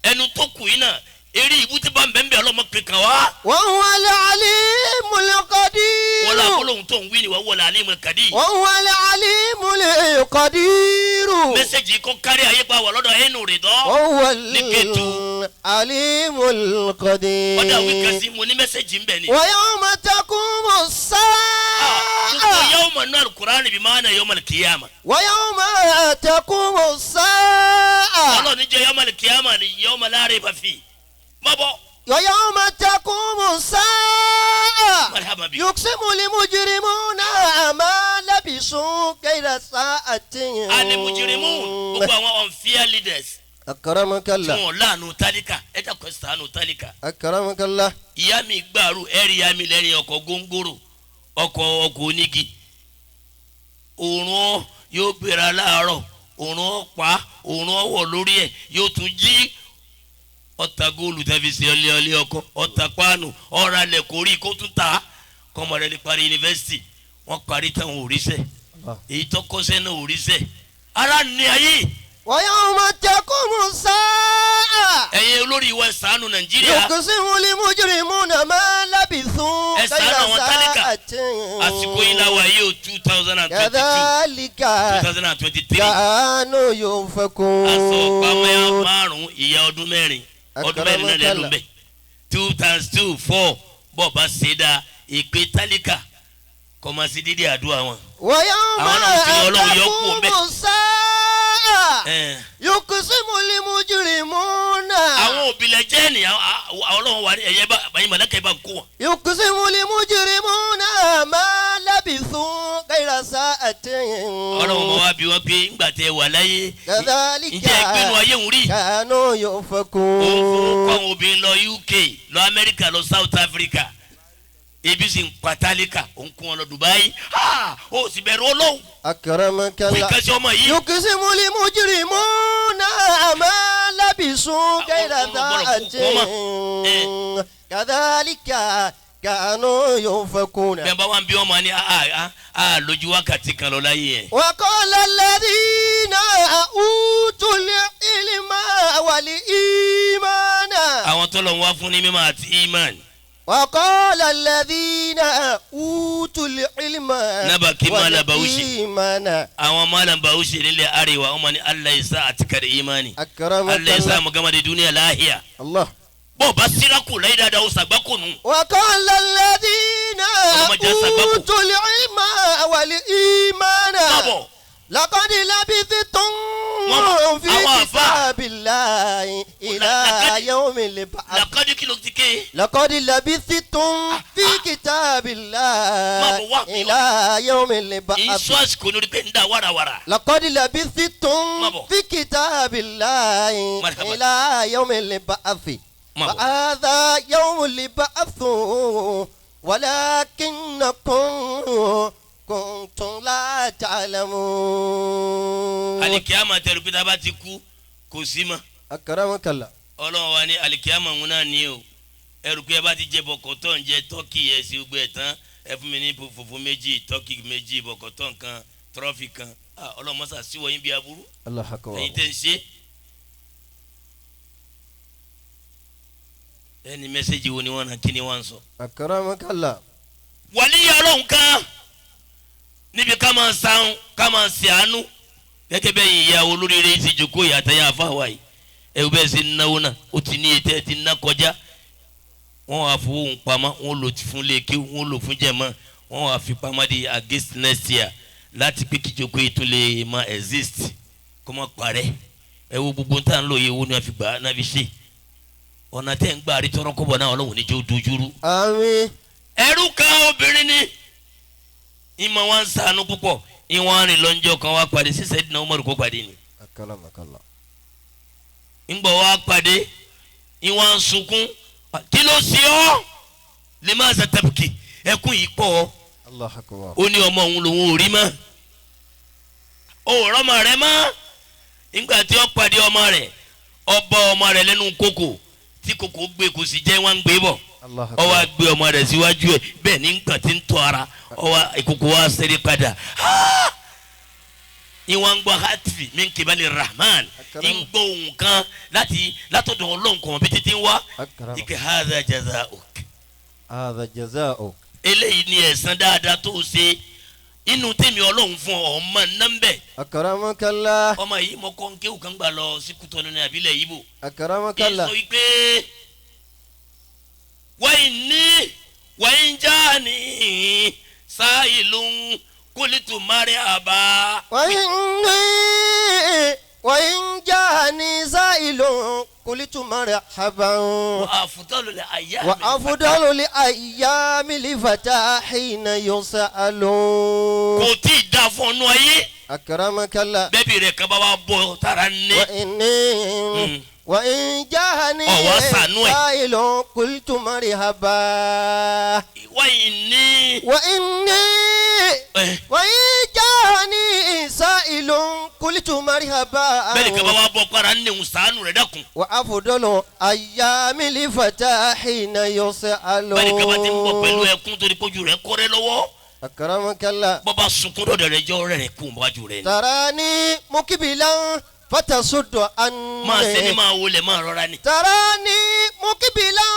[SPEAKER 5] ẹnu tó kù yín náà eré ìbú tí bá ń bẹ́ẹ̀ bẹ́ẹ̀ ọlọ́mọ kankan wá.
[SPEAKER 4] وهو العليم القدير.
[SPEAKER 5] Wọ́n lọ àbólóhùn tó ń wí ni وهو العليم القدير.
[SPEAKER 4] وهو العليم القدير.
[SPEAKER 5] Mẹ́sẹ̀gì kọ́ kárí ayé pa wà lọ́dọ̀ ẹnu rẹ̀ dán.
[SPEAKER 4] وهو العليم القدير.
[SPEAKER 5] Ọ̀dà wí kan sí mo ní mẹ́sẹ̀gì ń bẹ̀ ni.
[SPEAKER 4] ويوم تقوم الساعة.
[SPEAKER 5] يوم النار القرآن بمعنى يوم القيامة.
[SPEAKER 4] ويوم تقوم الساعة.
[SPEAKER 5] Ọlọ́run ní jẹ́ يوم القيامة ni يوم لا ريب فيه. Má bọ̀.
[SPEAKER 4] ويوم تقوم الساعة.
[SPEAKER 5] مرحبا بك.
[SPEAKER 4] يقسم المجرمون ما لبثوا غير ساعة.
[SPEAKER 5] المجرمون gbogbo àwọn unfair leaders.
[SPEAKER 4] أكرمك الله.
[SPEAKER 5] Tí wọ́n láàánú tálíkà, ẹ dákun ẹ ṣàánú tálíkà.
[SPEAKER 4] أكرمك الله.
[SPEAKER 5] Ìyá mi gbàrú ẹ̀rí ìyá mi lẹ́rìn ọkọ̀ góńgóró ọkọ̀ onígi. Òòrùn yóò gbéra láàárọ̀, òòrùn ọ̀pá, òòrùn ọ̀wọ̀ lórí ẹ̀ yóò tún jí. Ọ̀tá góòlù tàbí ṣe ọlẹ́ ọlẹ́ ọkọ, ọ̀tá páànù, ọ̀rọ̀ alẹ̀ kò rí kó tún ta. Kọ́mọ rẹ̀ lè parí yunifásitì, wọ́n parí táwọn ò ríṣẹ́. Èyí tó kọ́ṣẹ́ náà ò ríṣẹ́. Ara ni ayé.
[SPEAKER 4] ويوم تقوم الساعة.
[SPEAKER 5] Ẹ̀yin olórí wa ṣàánú Nàìjíríà.
[SPEAKER 4] يقسم المجرمون ما لبثوا
[SPEAKER 5] Ẹ ṣàánú àwọn tálíkà.
[SPEAKER 4] ساعة.
[SPEAKER 5] Àsìkò yìí la wà yìí o 2022.
[SPEAKER 4] كذلك
[SPEAKER 5] 2023.
[SPEAKER 4] كانوا يؤفكون.
[SPEAKER 5] Aṣọ ọ̀pá márùn-ún ìyá ọdún mẹ́rin. Ọdún mẹ́rin náà lẹ́nu bẹ́ẹ̀. 2 times 2 4 bọ́ọ̀ bá ṣe dáa ìpè tálíkà kọ́ máa ṣe dídí àdúrà wọn.
[SPEAKER 4] ويوم
[SPEAKER 5] Àwọn náà ti Ọlọ́run yọ kú
[SPEAKER 4] تقوم
[SPEAKER 5] bẹ́ẹ̀.
[SPEAKER 4] الساعة يقسم المجرمون.
[SPEAKER 5] Àwọn òbílẹ̀ jẹ́ ni Ọlọ́run wà ní ẹ̀yẹ bá ẹ̀yin mọ̀lẹ́kẹ̀ bá ń kó wọn.
[SPEAKER 4] يقسم المجرمون ما لبثوا غير ساعة.
[SPEAKER 5] Ọlọ́run mọ̀ wá bí wọ́n pé ńgbà tẹ wà láyé.
[SPEAKER 4] كذلك
[SPEAKER 5] Ǹjẹ́ ìpinnu ayé ń rí?
[SPEAKER 4] كانوا
[SPEAKER 5] Òun fún
[SPEAKER 4] يؤفكون.
[SPEAKER 5] kọ́ àwọn obìnrin lọ UK, lọ Amẹ́ríkà, lọ South Africa. Ebi sì ń pa tálíkà, òun kún wọn lọ Dubai. Ó sì bẹ̀rù Ọlọ́run.
[SPEAKER 4] أكرمك
[SPEAKER 5] Pé
[SPEAKER 4] الله.
[SPEAKER 5] kẹ́sì ọmọ yìí.
[SPEAKER 4] يقسم المجرمون ما لبثوا غير ساعة. كذلك كانوا يؤفكون.
[SPEAKER 5] Bẹ́ẹ̀ bá wà ń bí wọn máa ní lójú wákàtí kan lọ láyé yẹn.
[SPEAKER 4] وقال الذين أوتوا العلم والإيمان.
[SPEAKER 5] Àwọn tó lọ wá fún ní mímọ̀ àti iman.
[SPEAKER 4] وقال الذين أوتوا العلم
[SPEAKER 5] Nabaki Malam Bahaushe.
[SPEAKER 4] والإيمان
[SPEAKER 5] Àwọn Malam Bahaushe nílẹ̀ Arewa wọ́n máa ní Allah ya sa a cika da imani.
[SPEAKER 4] أكرمك
[SPEAKER 5] Allah ya sa
[SPEAKER 4] الله
[SPEAKER 5] mu gama da duniya lahiya.
[SPEAKER 4] الله
[SPEAKER 5] Bó o bá síráàkù láyé dáadáa o sàgbákò nù.
[SPEAKER 4] وقال الذين
[SPEAKER 5] اللهم اجعل سببه.
[SPEAKER 4] أوتوا العلم والإيمان
[SPEAKER 5] Kábọ̀.
[SPEAKER 4] لقد لبثتم في
[SPEAKER 5] àwọn àfáà.
[SPEAKER 4] كتاب الله إلى يوم البعث
[SPEAKER 5] Làkàdé kí ló ti ké.
[SPEAKER 4] لقد لبثتم في كتاب الله
[SPEAKER 5] ما هو؟
[SPEAKER 4] إلى يوم البعث
[SPEAKER 5] Ìṣó àsìkò ní orí pé ń dà wàràwàrà.
[SPEAKER 4] لقد لبثتم
[SPEAKER 5] ما هو؟
[SPEAKER 4] في كتاب الله
[SPEAKER 5] مرحبا.
[SPEAKER 4] إلى يوم البعث
[SPEAKER 5] ما هو؟
[SPEAKER 4] فهذا يوم البعث ولكنكم كنتم لا تعلمون
[SPEAKER 5] Alikiyama tẹ̀rù pé tá a bá ti kú kò sí mọ́.
[SPEAKER 4] أكرمك الله
[SPEAKER 5] Ọlọ́run wa ní alikiyama ń náà ní o. Ẹrù pé ẹ bá ti jẹ bọ̀kọ̀tọ̀ ń jẹ tọ́kì ẹ̀ sí gbogbo ẹ̀ tán. Ẹ fún mi ní fùfú méjì, tọ́kì méjì, bọ̀kọ̀tọ̀ nǹkan, tírọ́fì kan. Ọlọ́run mọ́sà síwọ́ yín bí aburú.
[SPEAKER 4] الله أكبر
[SPEAKER 5] Ẹ̀yin tẹ́ ń ṣe. Ẹni mẹ́sẹ̀gì wo ni wọ́n náà kí ni wọ́n ń sọ?
[SPEAKER 4] أكرمك الله
[SPEAKER 5] Wàlíyà Ọlọ́run kan níbi ká máa sáhùn ká máa ṣe àánú gẹ́gẹ́ bẹ́ẹ̀ yìí ìyá olóríire ti jókòó ìyá àtẹ̀yà àfáwá yìí ẹ bẹ́ẹ̀ ṣe ń náwó náà ó ti ní ètò ẹ̀ ti ná kọjá wọ́n wàá fowó ń pamọ́ wọ́n lò fún lèké wọ́n lò fún jẹ̀mọ́ wọ́n wàá fi pamọ́ di against next year láti pé kíjókòó yìí tún lè máa exist kó má parẹ́ ẹ wo gbogbo tá à ń lò yìí owó ni wọ́n fi gbà á náà fi ṣe ọ̀nà tẹ́ ń gbà rí tọrọ kọ́bọ̀ náà Ọlọ́run ní jẹ́ ó dojúrú
[SPEAKER 4] آمين
[SPEAKER 5] ẹrú kan obìnrin ni ìmọ̀ wa ń ṣàánú púpọ̀ ìwọ̀n rìn lọ́njọ́ kan wá pàdé sísẹ́ ìdìnnà Umaru kó pàdé ni
[SPEAKER 4] أكرمك الله
[SPEAKER 5] ńgbọ̀ wá pàdé ìwọ̀n ń sunkún kí ló ṣe ọ́ lè má ṣe tàbíkì ẹkún yìí pọ̀ ọ́
[SPEAKER 4] الله أكبر
[SPEAKER 5] ó ní ọmọ òun lòun ò rí mọ́ ó rọ́mọ rẹ mọ́ nígbà tí ó pàdé ọmọ rẹ̀ ọba ọmọ rẹ̀ lẹ́nu kókò tí kòkò gbé kò sì jẹ́ wọ́n ń gbé bọ̀
[SPEAKER 4] الله
[SPEAKER 5] ó wá
[SPEAKER 4] أكبر
[SPEAKER 5] gbé ọmọ rẹ̀ síwájú ẹ̀ bẹ́ẹ̀ ní nǹkan tí ń tọ́ ara ó wá ìkókò wá ṣeré padà ìwọ̀n ń gbọ́ hatifi min kibali rahman ń gbọ́ ohùn kan láti látọ̀dọ̀ Ọlọ́run kọ̀ bí títí ń wá
[SPEAKER 4] أكرمك
[SPEAKER 5] ike hadha jazauk
[SPEAKER 4] هذا جزاؤك
[SPEAKER 5] eléyìí ni ẹ̀san dáadáa tó o ṣe inú tèmi Ọlọ́run fún ọ ọmọ nọ́mbẹ̀
[SPEAKER 4] أكرمك الله
[SPEAKER 5] ọmọ yìí mo kọ́ ń kéwù kan gbà lọ sí Kútọ́nù ní àbílẹ̀ Ìgbò
[SPEAKER 4] أكرمك الله
[SPEAKER 5] sọ wípé wáyé ní wáyé ń já ní sáìlú kólítù mari àbá.
[SPEAKER 4] وإني وإن جاءني سائل قلت مرحبا
[SPEAKER 5] àfùtọ́lù lè àyà mi.
[SPEAKER 4] وأفضل الأيام لفتى حين يسأل
[SPEAKER 5] kò tí ì dáa fún ọnú ayé
[SPEAKER 4] أكرمك الله
[SPEAKER 5] bẹ́ẹ̀bi rẹ̀ kan bá wà bọ̀ tara ní.
[SPEAKER 4] وإني وإن جاءني
[SPEAKER 5] Ọ̀wá ṣàánú ẹ̀.
[SPEAKER 4] سائل قلت مرحبا
[SPEAKER 5] wáyé ní.
[SPEAKER 4] وإني وإن جاءني سائل قلت مرحبا
[SPEAKER 5] bẹ́ẹ̀ni kan bá wà bọ̀ para ní òun ṣàánú rẹ̀ dákun.
[SPEAKER 4] وأفضل أيام الفتى حين يسأل
[SPEAKER 5] bẹ́ẹ̀ni kan bá ti ń bọ̀ pẹ̀lú ẹkún torí pójú rẹ̀ kọ́rẹ́ lọ́wọ́
[SPEAKER 4] أكرمك الله
[SPEAKER 5] bọ́ bá sunkún dọ̀dọ̀ rẹ̀ jọ́ rẹ̀ kú wájú rẹ̀ ni.
[SPEAKER 4] تراني مقبلا فتصد
[SPEAKER 5] máa ṣe ní
[SPEAKER 4] عني
[SPEAKER 5] máa wọlé máa rọra ni.
[SPEAKER 4] تراني مقبلا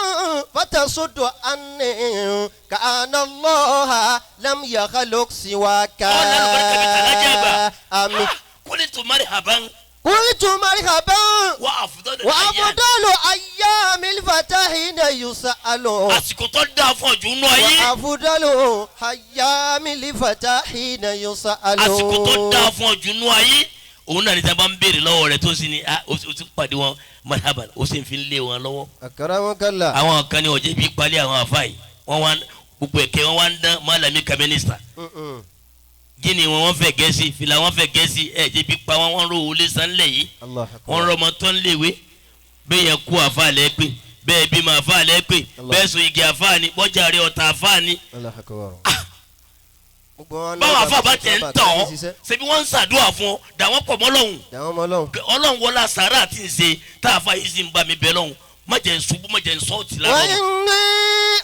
[SPEAKER 4] فتصد عني كأن الله لم يخلق سواك
[SPEAKER 5] ọ̀nà àlùbáríkà bíi tàlájà àgbà.
[SPEAKER 4] آمين
[SPEAKER 5] kólítù marhaban
[SPEAKER 4] قلت مرحبا
[SPEAKER 5] wà àfùdọ́lù àyà.
[SPEAKER 4] وأفضل أيام الفتى حين يسأل
[SPEAKER 5] àsìkò tó dáa fún ọjọ́ inú ayé
[SPEAKER 4] وأفضل أيام الفتى حين يسأل
[SPEAKER 5] àsìkò tó dáa fún ọjọ́ inú ayé òun náà ní sábà ń béèrè lọ́wọ́ rẹ̀ tó sì ní ah, ó ti ń pàdé wọn marhaban ó sì ń fi lé wọn lọ́wọ́.
[SPEAKER 4] أكرمك الله
[SPEAKER 5] àwọn kan ní ọ̀jẹ̀ bíi palẹ̀ àwọn àfa yìí wọ́n wá gbogbo ẹ̀kẹ́ wọn wá ń dán málàmí kàmínísítà
[SPEAKER 4] Mm-mm.
[SPEAKER 5] gíní wọn wọ́n fẹ́ gẹ̀ẹ́sì fìlà wọn fẹ́ gẹ̀ẹ́sì ẹ̀ jẹ́ bí pa wọn wọ́n rò wọlé sanlẹ̀ yìí
[SPEAKER 4] الله
[SPEAKER 5] wọ́n
[SPEAKER 4] أكبر
[SPEAKER 5] rọmọ tó ń léwe bẹ́ẹ̀ yẹn kú àfa lẹ́ pé bẹ́ẹ̀ bímọ àfa lẹ́ pé
[SPEAKER 4] Allah.
[SPEAKER 5] bẹ́ẹ̀ sọ igi àfa ni bọ́jà rẹ ọ̀tá àfa ni
[SPEAKER 4] الله أكبر
[SPEAKER 5] báwọn àfa bá tẹ̀ ń tọ̀ ọ́ ṣebí wọ́n ń ṣàdúrà fún ọ dà wọ́n pọ̀ mọ́ lọ́hùn
[SPEAKER 4] dàwọn ọmọ Ọlọ́run
[SPEAKER 5] Ọlọ́run wọlá sàrà àti ń ṣe tá àfa yìí sì ń bá mi bẹ lọ́hùn má jẹ́ ń ṣubú má jẹ́ ń sọ́ọ̀tì lára ọmọ.
[SPEAKER 4] وإني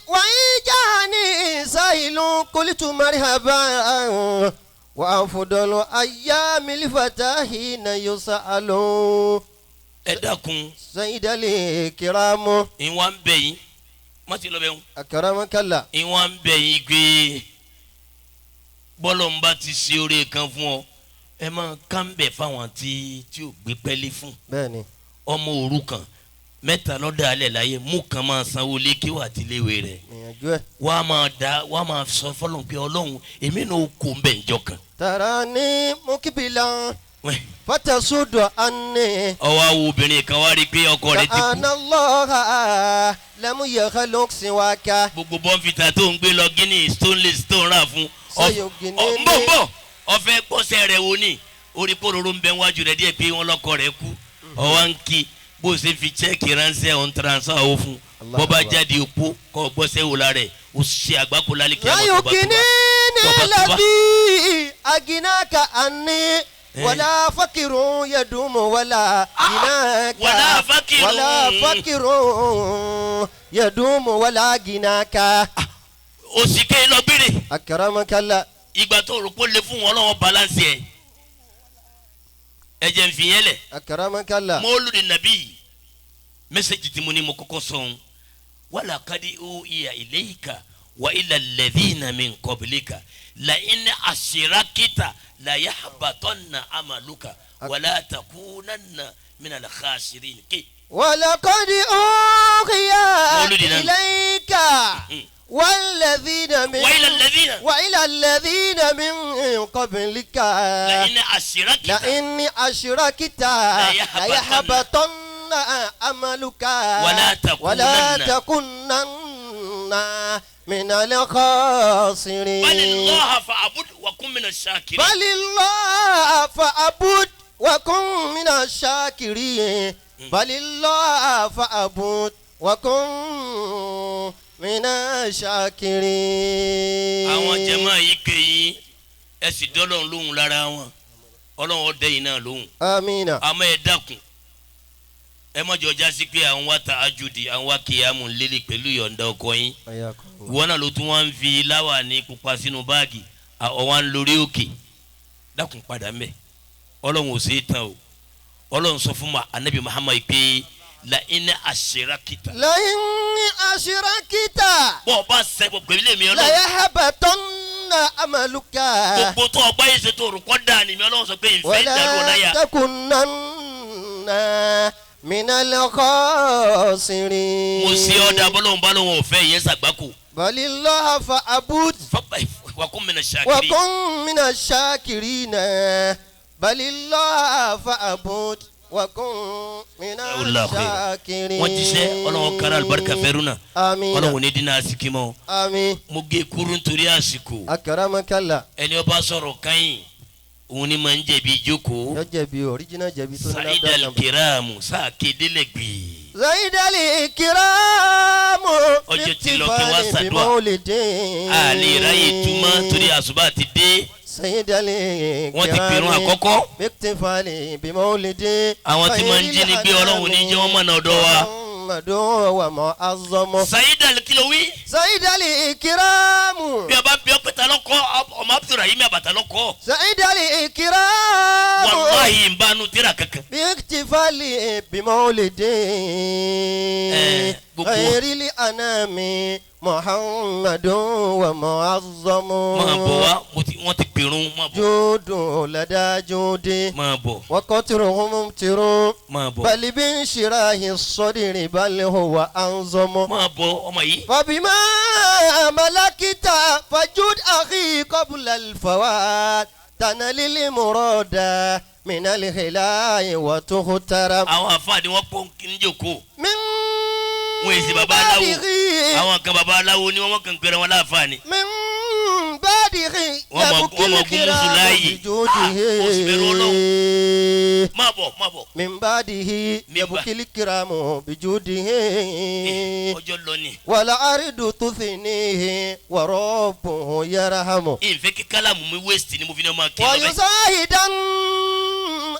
[SPEAKER 4] وإن جاءني سائل قلت مرحبا وأفضل أيام الفتى حين يسأل
[SPEAKER 5] Ẹ dákun.
[SPEAKER 2] Sayyidal kiramu.
[SPEAKER 5] Ìwà ń bẹ̀ yín má ti lọ bẹ̀ ń.
[SPEAKER 2] Akramakallah.
[SPEAKER 5] Ìwà ń bẹ̀ yín gbé bọ́lọ̀ ń bá ti ṣe oore kan fún ọ ẹ máa ká ń bẹ̀ fáwọn tí ò gbé pẹ́lí fún.
[SPEAKER 2] Bẹ́ẹ̀ni.
[SPEAKER 5] Ọmọ òrukàn mẹ́ta lọ́dọ̀ alẹ́ láyé mú kan máa sanwó lé kí wà á ti léwe rẹ̀. Wà á máa da wà á máa sọ fọlọ́n pé ọlọ́run èmi náà kò ń bẹ̀ njọ́ kan.
[SPEAKER 2] Tarani mukibila fatasudu anni.
[SPEAKER 5] Ọwọ́ àwọn obìnrin kan wá rí i pé ọkọ rẹ̀ ti kú.
[SPEAKER 2] Anallaha lam yakhluq siwaka.
[SPEAKER 5] Gbogbo bọ́ǹfìtà tó ń gbé lọ Guinea stoneless tó ń rà fún. Nbọ̀ ọ̀fẹ́ pọ́sẹ̀ rẹ̀ wo ni orí kóróró ń bẹ wájú rẹ̀ díẹ̀ pé wọ́n lọ́kọ rẹ̀ kú ọwọ́ ń kí bó ṣe fi chẹ́ẹ̀kì ránṣẹ́ ọ̀n transfer owó fún bọ́ba jáde òpó kọ́ gbọ́sẹ̀ wò lára ẹ̀ o ṣe àgbákò lálẹ́ kí a mọ̀ tó bá tó bá.
[SPEAKER 2] Láyò aginaka anni wala fakirun yadumu wala ginaka wala fakirun yadumu wala ginaka.
[SPEAKER 5] Òsì kẹ́ lọ gbére.
[SPEAKER 2] Akramakallah.
[SPEAKER 5] Ìgbà tó rò pé ó lè fún wọn lọ́wọ́ balance ẹ̀. Ẹ jẹ́ n fi yẹn lẹ̀.
[SPEAKER 2] Akramakallah.
[SPEAKER 5] Mọ́lúdi nàbí mẹ́sẹ̀gì tí mo ní mo kọ́kọ́ sọ̀n wala kadi uhiya ilayka wa ila alladhina min qablika la in ashrakta la yahbatanna amaluka wala takunanna minal khasirin.
[SPEAKER 2] Walaqad uhiya ilayka والذين من وإلى الذين من قبلك لئن أشركت ليحبطن عملك ولا تكونن من الخاسرين.
[SPEAKER 5] بل الله فاعبد وكن من الشاكرين.
[SPEAKER 2] بل الله فاعبد وكن من الشاكرين. بل الله فاعبد وكن mina shakirin.
[SPEAKER 5] Àwọn jama yìí kéyìn ẹ sì dọ́lọ́run lóhùn lára wọn ọlọ́run ọdẹ yìí náà lóhùn.
[SPEAKER 2] Amina.
[SPEAKER 5] Àmọ́ ẹ dákun ẹ má jọ jásí pé àwọn wa ta ajudi àwọn wa kìyàmù lélẹ̀ pẹ̀lú ìyọ̀ǹda ọkọ yín. Ìwọ náà ló tún wá ń fi láwà ní pupa sínú báàgì ọ̀wá ń lórí òkè dákun padà mẹ́ ọlọ́run ò sí tán o ọlọ́run sọ fún ma anabi Muhammad pé la ina ashirakita.
[SPEAKER 2] La in ashirakita.
[SPEAKER 5] Bọ́ ọ bá sẹ́gbọ̀ pẹ̀lú èmi ọlọ́run.
[SPEAKER 2] La yahbatanna amaluka.
[SPEAKER 5] Gbogbo tó ọgbà yìí ṣe tó orúkọ dà ní mi ọlọ́run sọ pé ìfẹ́ ìdàlú ọ̀láyà.
[SPEAKER 2] Wala takunanna minal khasirin.
[SPEAKER 5] Mo ṣe ọ̀dà bọ́lọ́hún bọ́lọ́hún ọ̀fẹ́ yẹn ṣàgbákò.
[SPEAKER 2] Balillaha fa'bud.
[SPEAKER 5] Wa kun mina shakirin.
[SPEAKER 2] Wa kun mina shakirina. Balillaha fa'bud. Wakun mina shakirin.
[SPEAKER 5] Wọ́n ti sẹ́ ọlọ́wọ́ kára alibarika fẹ́rù náà.
[SPEAKER 2] Àmín.
[SPEAKER 5] Ọlọ́wọ́ ní dínà àsìkí mọ́.
[SPEAKER 2] Àmín.
[SPEAKER 5] Mo gé kúrú nítorí àsìkò.
[SPEAKER 2] Akramakallah.
[SPEAKER 5] Ẹni ọba sọ̀rọ̀ káyìn òun ni máa ń jẹ̀bi ìjókòó.
[SPEAKER 2] Yọ jẹ̀bi original jẹ̀bi tó ní lábẹ́
[SPEAKER 5] Saidal kiramu sáà kéde lẹ̀ gbìí.
[SPEAKER 2] Saidal kiramu.
[SPEAKER 5] Ọjọ́ ti lọ kí wá sàdúrà. A lè ráyè túmọ̀ torí àsùbá ti dé. Wọ́n ti pèrún àkọ́kọ́. Àwọn tí máa ń jí ni gbé ọlọ́run ní jẹ́ wọ́n mọ̀nà ọ̀dọ́ wa. Saidal kí ló wí.
[SPEAKER 2] Saidal kiramu.
[SPEAKER 5] Bí a bá bí ọ pẹ̀tà lọ́kọ́ ọmọ Abdulrahim àbàtà lọ́kọ́.
[SPEAKER 2] Saidal kiramu.
[SPEAKER 5] Wàláhì ń bá nu tíra kankan.
[SPEAKER 2] Bíktífàlì bímọ́lìdín. Khairil anami Muhammadu wa mu'azzamu.
[SPEAKER 5] Máa bọ̀ wá wọ́n ti pèrún máa bọ̀.
[SPEAKER 2] Júdù ládá júdì.
[SPEAKER 5] Máa bọ̀.
[SPEAKER 2] Waqtiruhum mumtirun.
[SPEAKER 5] Máa bọ̀.
[SPEAKER 2] Bal binshirahi sadri bal huwa anzamu.
[SPEAKER 5] Máa bọ̀ ọmọ yìí.
[SPEAKER 2] Fabima malakita fajud akhi qabla al-fawat tanalil murada minal hilayi wa tuhtaram.
[SPEAKER 5] Àwọn àfáà ni wọ́n pọ̀ ń jòkó. Wọ́n èsì baba aláwo àwọn kan baba aláwo ni wọ́n kàn pẹ̀rẹ̀ wọn láàfáà ni. Wọ́n mọ̀ gún mùsùlùmáyì ó sì bẹ̀rù ọlọ́run. Má bọ̀ má bọ̀.
[SPEAKER 2] Min ba'dihi yabkil kiramu bijudihi.
[SPEAKER 5] Ọjọ́ lọ ni.
[SPEAKER 2] Wal ardu tuthnihi wa rabbuhu yarhamu.
[SPEAKER 5] Ìfẹ́ kí kálámù mi waste ni mo fi ní ọmọ kí lọ
[SPEAKER 2] Wa
[SPEAKER 5] bẹ́ẹ̀.
[SPEAKER 2] yusahidan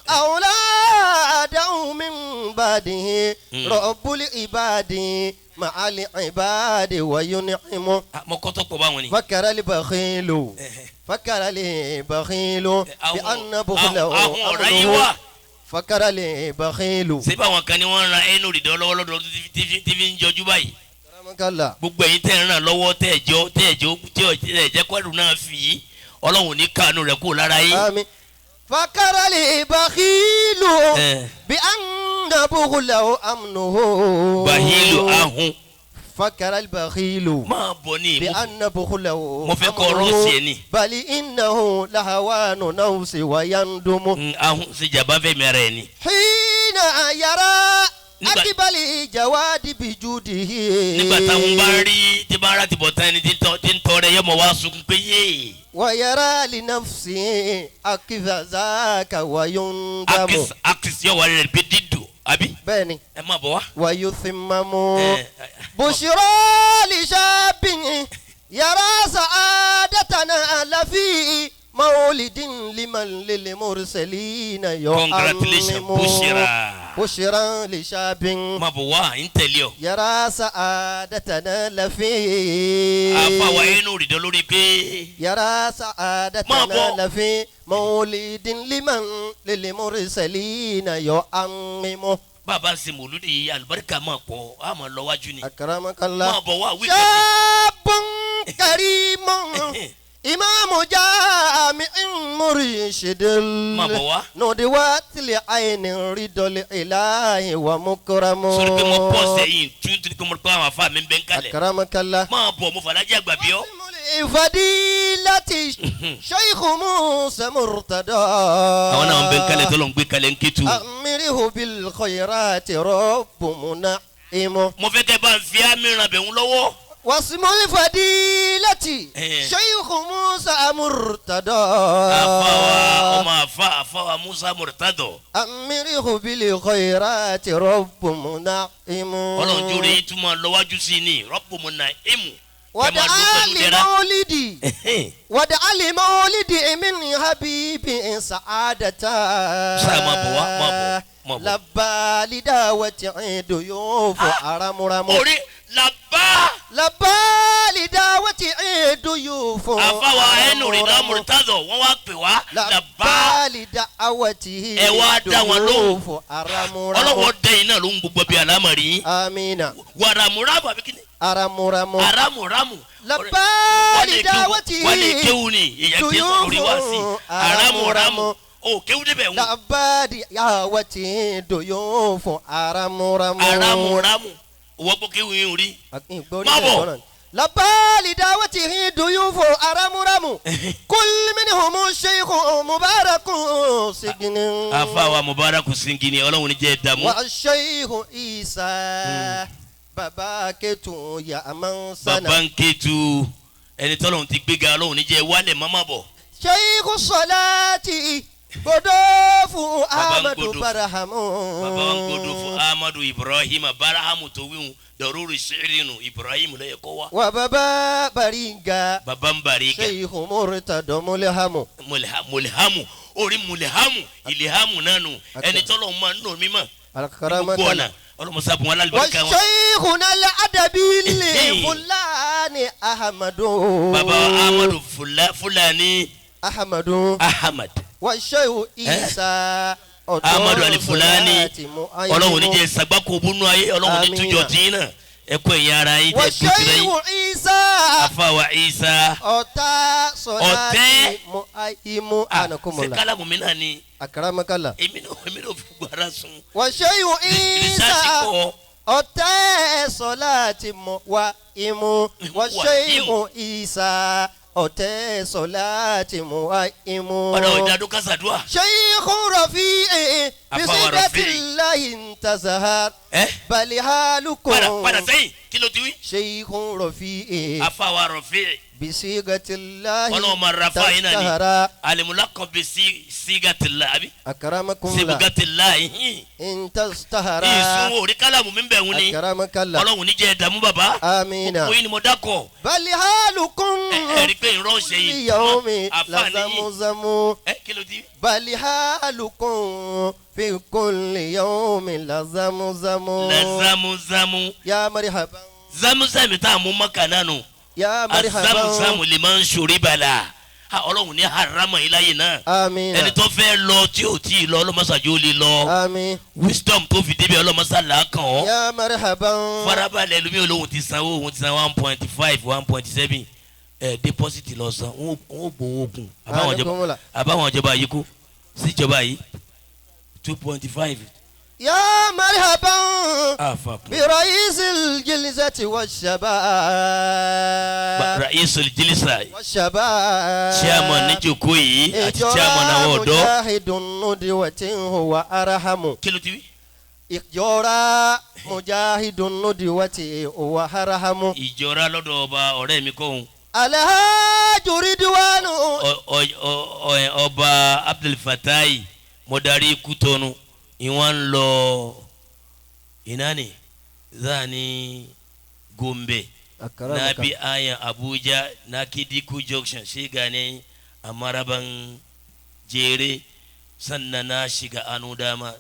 [SPEAKER 2] awladahu min ba'dihi rabbul ibadi ma'al ibadi wa yun'imu.
[SPEAKER 5] Mo kọ́ tó pọ̀ báwọn ni.
[SPEAKER 2] Fakara al-bakhilu fakara al-bakhilu bi anna bukhlahu
[SPEAKER 5] Àwọn ọ̀rá yìí wà.
[SPEAKER 4] Fakara le bakhilu.
[SPEAKER 5] Ṣé báwọn kan ní wọ́n ran ẹnu rìndọ́ lọ́wọ́ lọ́dọ̀ tí fi ń jọjú báyìí. Gbogbo ẹ̀yin tẹ́ ń ràn lọ́wọ́ tẹ́ ẹ̀jọ́ tẹ́ ẹ̀jọ́ tí ẹ̀jẹ̀ kọ́lù náà fi yìí ọlọ́run ní kànú rẹ̀ kúrò lára yín.
[SPEAKER 4] Àmín. Fakara le bakhilu. Bí anna bughlahu amnuhu.
[SPEAKER 5] Bahilu ahun.
[SPEAKER 4] Fakara le bakhilu.
[SPEAKER 5] Máa bọ̀ ní
[SPEAKER 4] bí anna bughlahu.
[SPEAKER 5] Mo fẹ́ kọ́ ọ̀rọ̀ sí ẹ ní.
[SPEAKER 4] Bali innahu lahawanu nafsi wa yandumu.
[SPEAKER 5] Ahun ṣe jàmbá fẹ́ mi ara ẹ ní.
[SPEAKER 4] Hina yara. Akibali jawadi bijudihi.
[SPEAKER 5] Nígbà táwọn bá rí tí bá rà tìbọ̀ tán ẹni tí ń tọrẹ yọmọ wá sunkún pé yé.
[SPEAKER 4] Wayara li nafsi akizazaka wayundamu.
[SPEAKER 5] Akis yọ wà rẹ̀ bí dídùn àbí.
[SPEAKER 4] Bẹ́ẹ̀ni.
[SPEAKER 5] Ẹ má bọ̀ wá.
[SPEAKER 4] Wayuthimamu. Bushra li shabin yara sa'adatana lafi mawlidin liman lil mursalina yọ.
[SPEAKER 5] Congratulations Bushra.
[SPEAKER 4] Bushra li shabin.
[SPEAKER 5] Má bọ̀ wá ń tẹ̀lé ọ.
[SPEAKER 4] Yara sa'adatana lafi.
[SPEAKER 5] Àfàwà inú rìndọ́ lórí pé.
[SPEAKER 4] Yara sa'adatana lafi mawlidin liman lil mursalina yọ amimu.
[SPEAKER 5] Bàbá ṣe mòlúdi yìí àlùbáríkà máa pọ̀ á máa lọ wájú ni.
[SPEAKER 4] Akramakallah.
[SPEAKER 5] Má bọ̀ wá wí.
[SPEAKER 4] Shabun karimun. Imaamu jami'in murshidil.
[SPEAKER 5] Má bọ̀ wá.
[SPEAKER 4] Nudiwati li ayni ridol ilahi wa mukramu.
[SPEAKER 5] Sori pé mo pọ̀ sẹ́yìn tún tún pé mo pé àwọn afa mi ń bẹ́ ń kalẹ̀.
[SPEAKER 4] Akramakallah.
[SPEAKER 5] Má bọ̀ mo fàlájì àgbà bí ọ́.
[SPEAKER 4] Fadilati Sheikh Musa Murtada.
[SPEAKER 5] Àwọn náà ń bẹ́ ń kalẹ̀ tó lọ ń gbé kalẹ̀ ń kétu.
[SPEAKER 4] Amirihu bil khayrati rabbu muna'imu.
[SPEAKER 5] Mo fẹ́ kẹ́ bá ń fi àmì ràn bẹ̀ ń lọ́wọ́.
[SPEAKER 4] Wasimul fadilati Sheikh Musa Murtada.
[SPEAKER 5] Afawa ọmọ afa afawa Musa Murtada.
[SPEAKER 4] Amirihu bil khayrati rabbu muna'imu.
[SPEAKER 5] Ọlọ́run jóore yìí túmọ̀ lọ́wájú sí ni rabbu muna'imu.
[SPEAKER 4] Wada ali maulidi wada ali maulidi min habibi sa'adata.
[SPEAKER 5] Sáà máa bọ̀ wá máa bọ̀ máa bọ̀.
[SPEAKER 4] Labali dawati duyufu aramuramu.
[SPEAKER 5] Orí laba.
[SPEAKER 4] Labali dawati duyufu.
[SPEAKER 5] Àfàwà ẹnu rìndọ́ Murtada wọ́n wá pè wá.
[SPEAKER 4] Labali dawati
[SPEAKER 5] ẹ wá dá wọn lóhùn.
[SPEAKER 4] Aramuramu.
[SPEAKER 5] Ọlọ́wọ́ dẹ́yìn náà ló ń gbogbo bí alámọ̀rí.
[SPEAKER 4] Amina.
[SPEAKER 5] Wàràmúràmù àbí kíni.
[SPEAKER 4] Aramuramu.
[SPEAKER 5] Aramuramu.
[SPEAKER 4] Labali dawati
[SPEAKER 5] wọ́n lè kéwù ni ìyẹn kí sọ̀rọ̀ wá sí. Aramuramu. O kéwù débẹ̀ ń.
[SPEAKER 4] Labali dawati duyufu aramuramu.
[SPEAKER 5] Aramuramu. Wọ́n gbọ́ kéwù yín rí. Má bọ̀.
[SPEAKER 4] Labali dawati duyufu aramuramu. Kul minhumu sheikhu mubaraku sigini.
[SPEAKER 5] Àfàwà mubaraku singini Ọlọ́run ní jẹ́ dààmú.
[SPEAKER 4] Wa sheikhu Isa. Baba Ketu ya amansana.
[SPEAKER 5] Baba Ketu ẹni tọ́lọ́run ti gbéga Ọlọ́run ní jẹ́ wálẹ̀ mọ́mọ́ bọ̀.
[SPEAKER 4] Sheikhu Salati Godofu Ahmadu Barahamu.
[SPEAKER 5] Baba Godofu Ahmadu Ibrahim Barahamu tó wíwùn dọ̀rọ̀rù sírìnù Ibrahim ló yẹ kó wá.
[SPEAKER 4] Wa baba Baringa.
[SPEAKER 5] Baba Baringa.
[SPEAKER 4] Sheikhu Murtado Mulhamu.
[SPEAKER 5] Mulhamu orí Mulhamu Ilhamu nánu ẹni tọ́lọ́run máa ń nù mímọ́.
[SPEAKER 4] Alakaramata.
[SPEAKER 5] Ọlọ́mọsábùn alálùbáríkà wọn.
[SPEAKER 4] Wa sheikhuna al-adabi Fulani Ahmadu.
[SPEAKER 5] Baba Ahmadu Fulani.
[SPEAKER 4] Ahmadu.
[SPEAKER 5] Ahmad.
[SPEAKER 4] Wa sheikhu Isa.
[SPEAKER 5] Ahmadu Ali-Fulani. Ọlọ́run ní jẹ́ sàgbákò búnú ayé Ọlọ́run ní túnjọ tí náà ẹ kú ẹ̀yìn ara yín tẹ̀ tó tirẹ̀ yín.
[SPEAKER 4] Wa sheikhu Isa.
[SPEAKER 5] Àfàwà Isa.
[SPEAKER 4] Ọ̀tá sọ̀láàtì mu ayimu anakumola.
[SPEAKER 5] Ṣé kálámù mi náà ni.
[SPEAKER 4] Akaramakala.
[SPEAKER 5] Èmi náà fi gbogbo ara sun.
[SPEAKER 4] Wa sheikhu Isa. Ọ̀tẹ́ sọ̀láàtì mu wa imu. Wa sheikhu Isa. Ọ̀tẹ́ sọ̀láàtì mu wa imu.
[SPEAKER 5] Ọ̀dọ̀ ìdádó kásádùá.
[SPEAKER 4] Sheikhu Rafi'i. Bisigatillahi intazahar. Bali halukum.
[SPEAKER 5] Padà sẹ́yìn kí ló ti wí.
[SPEAKER 4] Sheikhu Rafi'i.
[SPEAKER 5] Àfàwà Rafi'i.
[SPEAKER 4] Bisigatillahi
[SPEAKER 5] Ọlọ́run máa rafa yín náà ni. Alimula kan bi sigatillahi àbí.
[SPEAKER 4] Akaramakunla.
[SPEAKER 5] Sigatillahi.
[SPEAKER 4] Intazahara.
[SPEAKER 5] Ìsun orí kálámù mi bẹ̀ ń ni.
[SPEAKER 4] Akaramakala.
[SPEAKER 5] Ọlọ́run ní jẹ́ ẹ̀dààmú bàbá.
[SPEAKER 4] Amina.
[SPEAKER 5] Gbogbo yín ni mo dákọ̀.
[SPEAKER 4] Bali halukum.
[SPEAKER 5] Ẹ rí pé ìrọ̀ ṣe yìí.
[SPEAKER 4] Yawmi
[SPEAKER 5] Àfààní yìí.
[SPEAKER 4] lazamuzamu.
[SPEAKER 5] Ẹ kí ló ti wí.
[SPEAKER 4] Bali halukum fi kulli yawmi lazamuzamu.
[SPEAKER 5] Lazamuzamu.
[SPEAKER 4] Ya marhaban.
[SPEAKER 5] Zamuzamu tá a mú mọ́kà náà nù.
[SPEAKER 4] Ya marhaban.
[SPEAKER 5] Azamuzamu liman shuribala. Ọlọ́run ní harama yìí láyé náà.
[SPEAKER 4] Àmín.
[SPEAKER 5] Ẹni tó fẹ́ lọ tí ò tí ì lọ ọlọ́mọṣáájú ó lè lọ.
[SPEAKER 4] Àmín.
[SPEAKER 5] Wisdom tó fi débi ọlọ́mọṣá là á kàn ọ́.
[SPEAKER 4] Ya marhaban.
[SPEAKER 5] Farabalẹ̀ lómi olóhùn ti sanwó òun ti san 1.5 1.7 deposit lọ san wọ́n gbowó ogun. Àbáwọn ìjọba yìí kú síjọba yìí 2.5.
[SPEAKER 4] Ya marhaban. Bi ra'isil jilsati wash-shabab.
[SPEAKER 5] Ra'isul jilsa.
[SPEAKER 4] Wash-shabab.
[SPEAKER 5] Chairman níjókòó yìí àti chairman àwọn ọ̀dọ́.
[SPEAKER 4] Mujahidun nudwatin huwa arhamu.
[SPEAKER 5] Kí ló ti wí?
[SPEAKER 4] Ìjọra mujahidun nudwati huwa arhamu.
[SPEAKER 5] Ìjọra lọ́dọ̀ ọba ọ̀rẹ́ mi kọ́hún.
[SPEAKER 4] Alhaji Ridwanu.
[SPEAKER 5] Ọba Abdul Fatai mọ̀dárí Kútọ́nù. Ìwọ́n ń lọ ìnáni zani Gombe na bi ayan Abuja na Kidiku junction shi gane a maraban jere sannan na shiga anu dama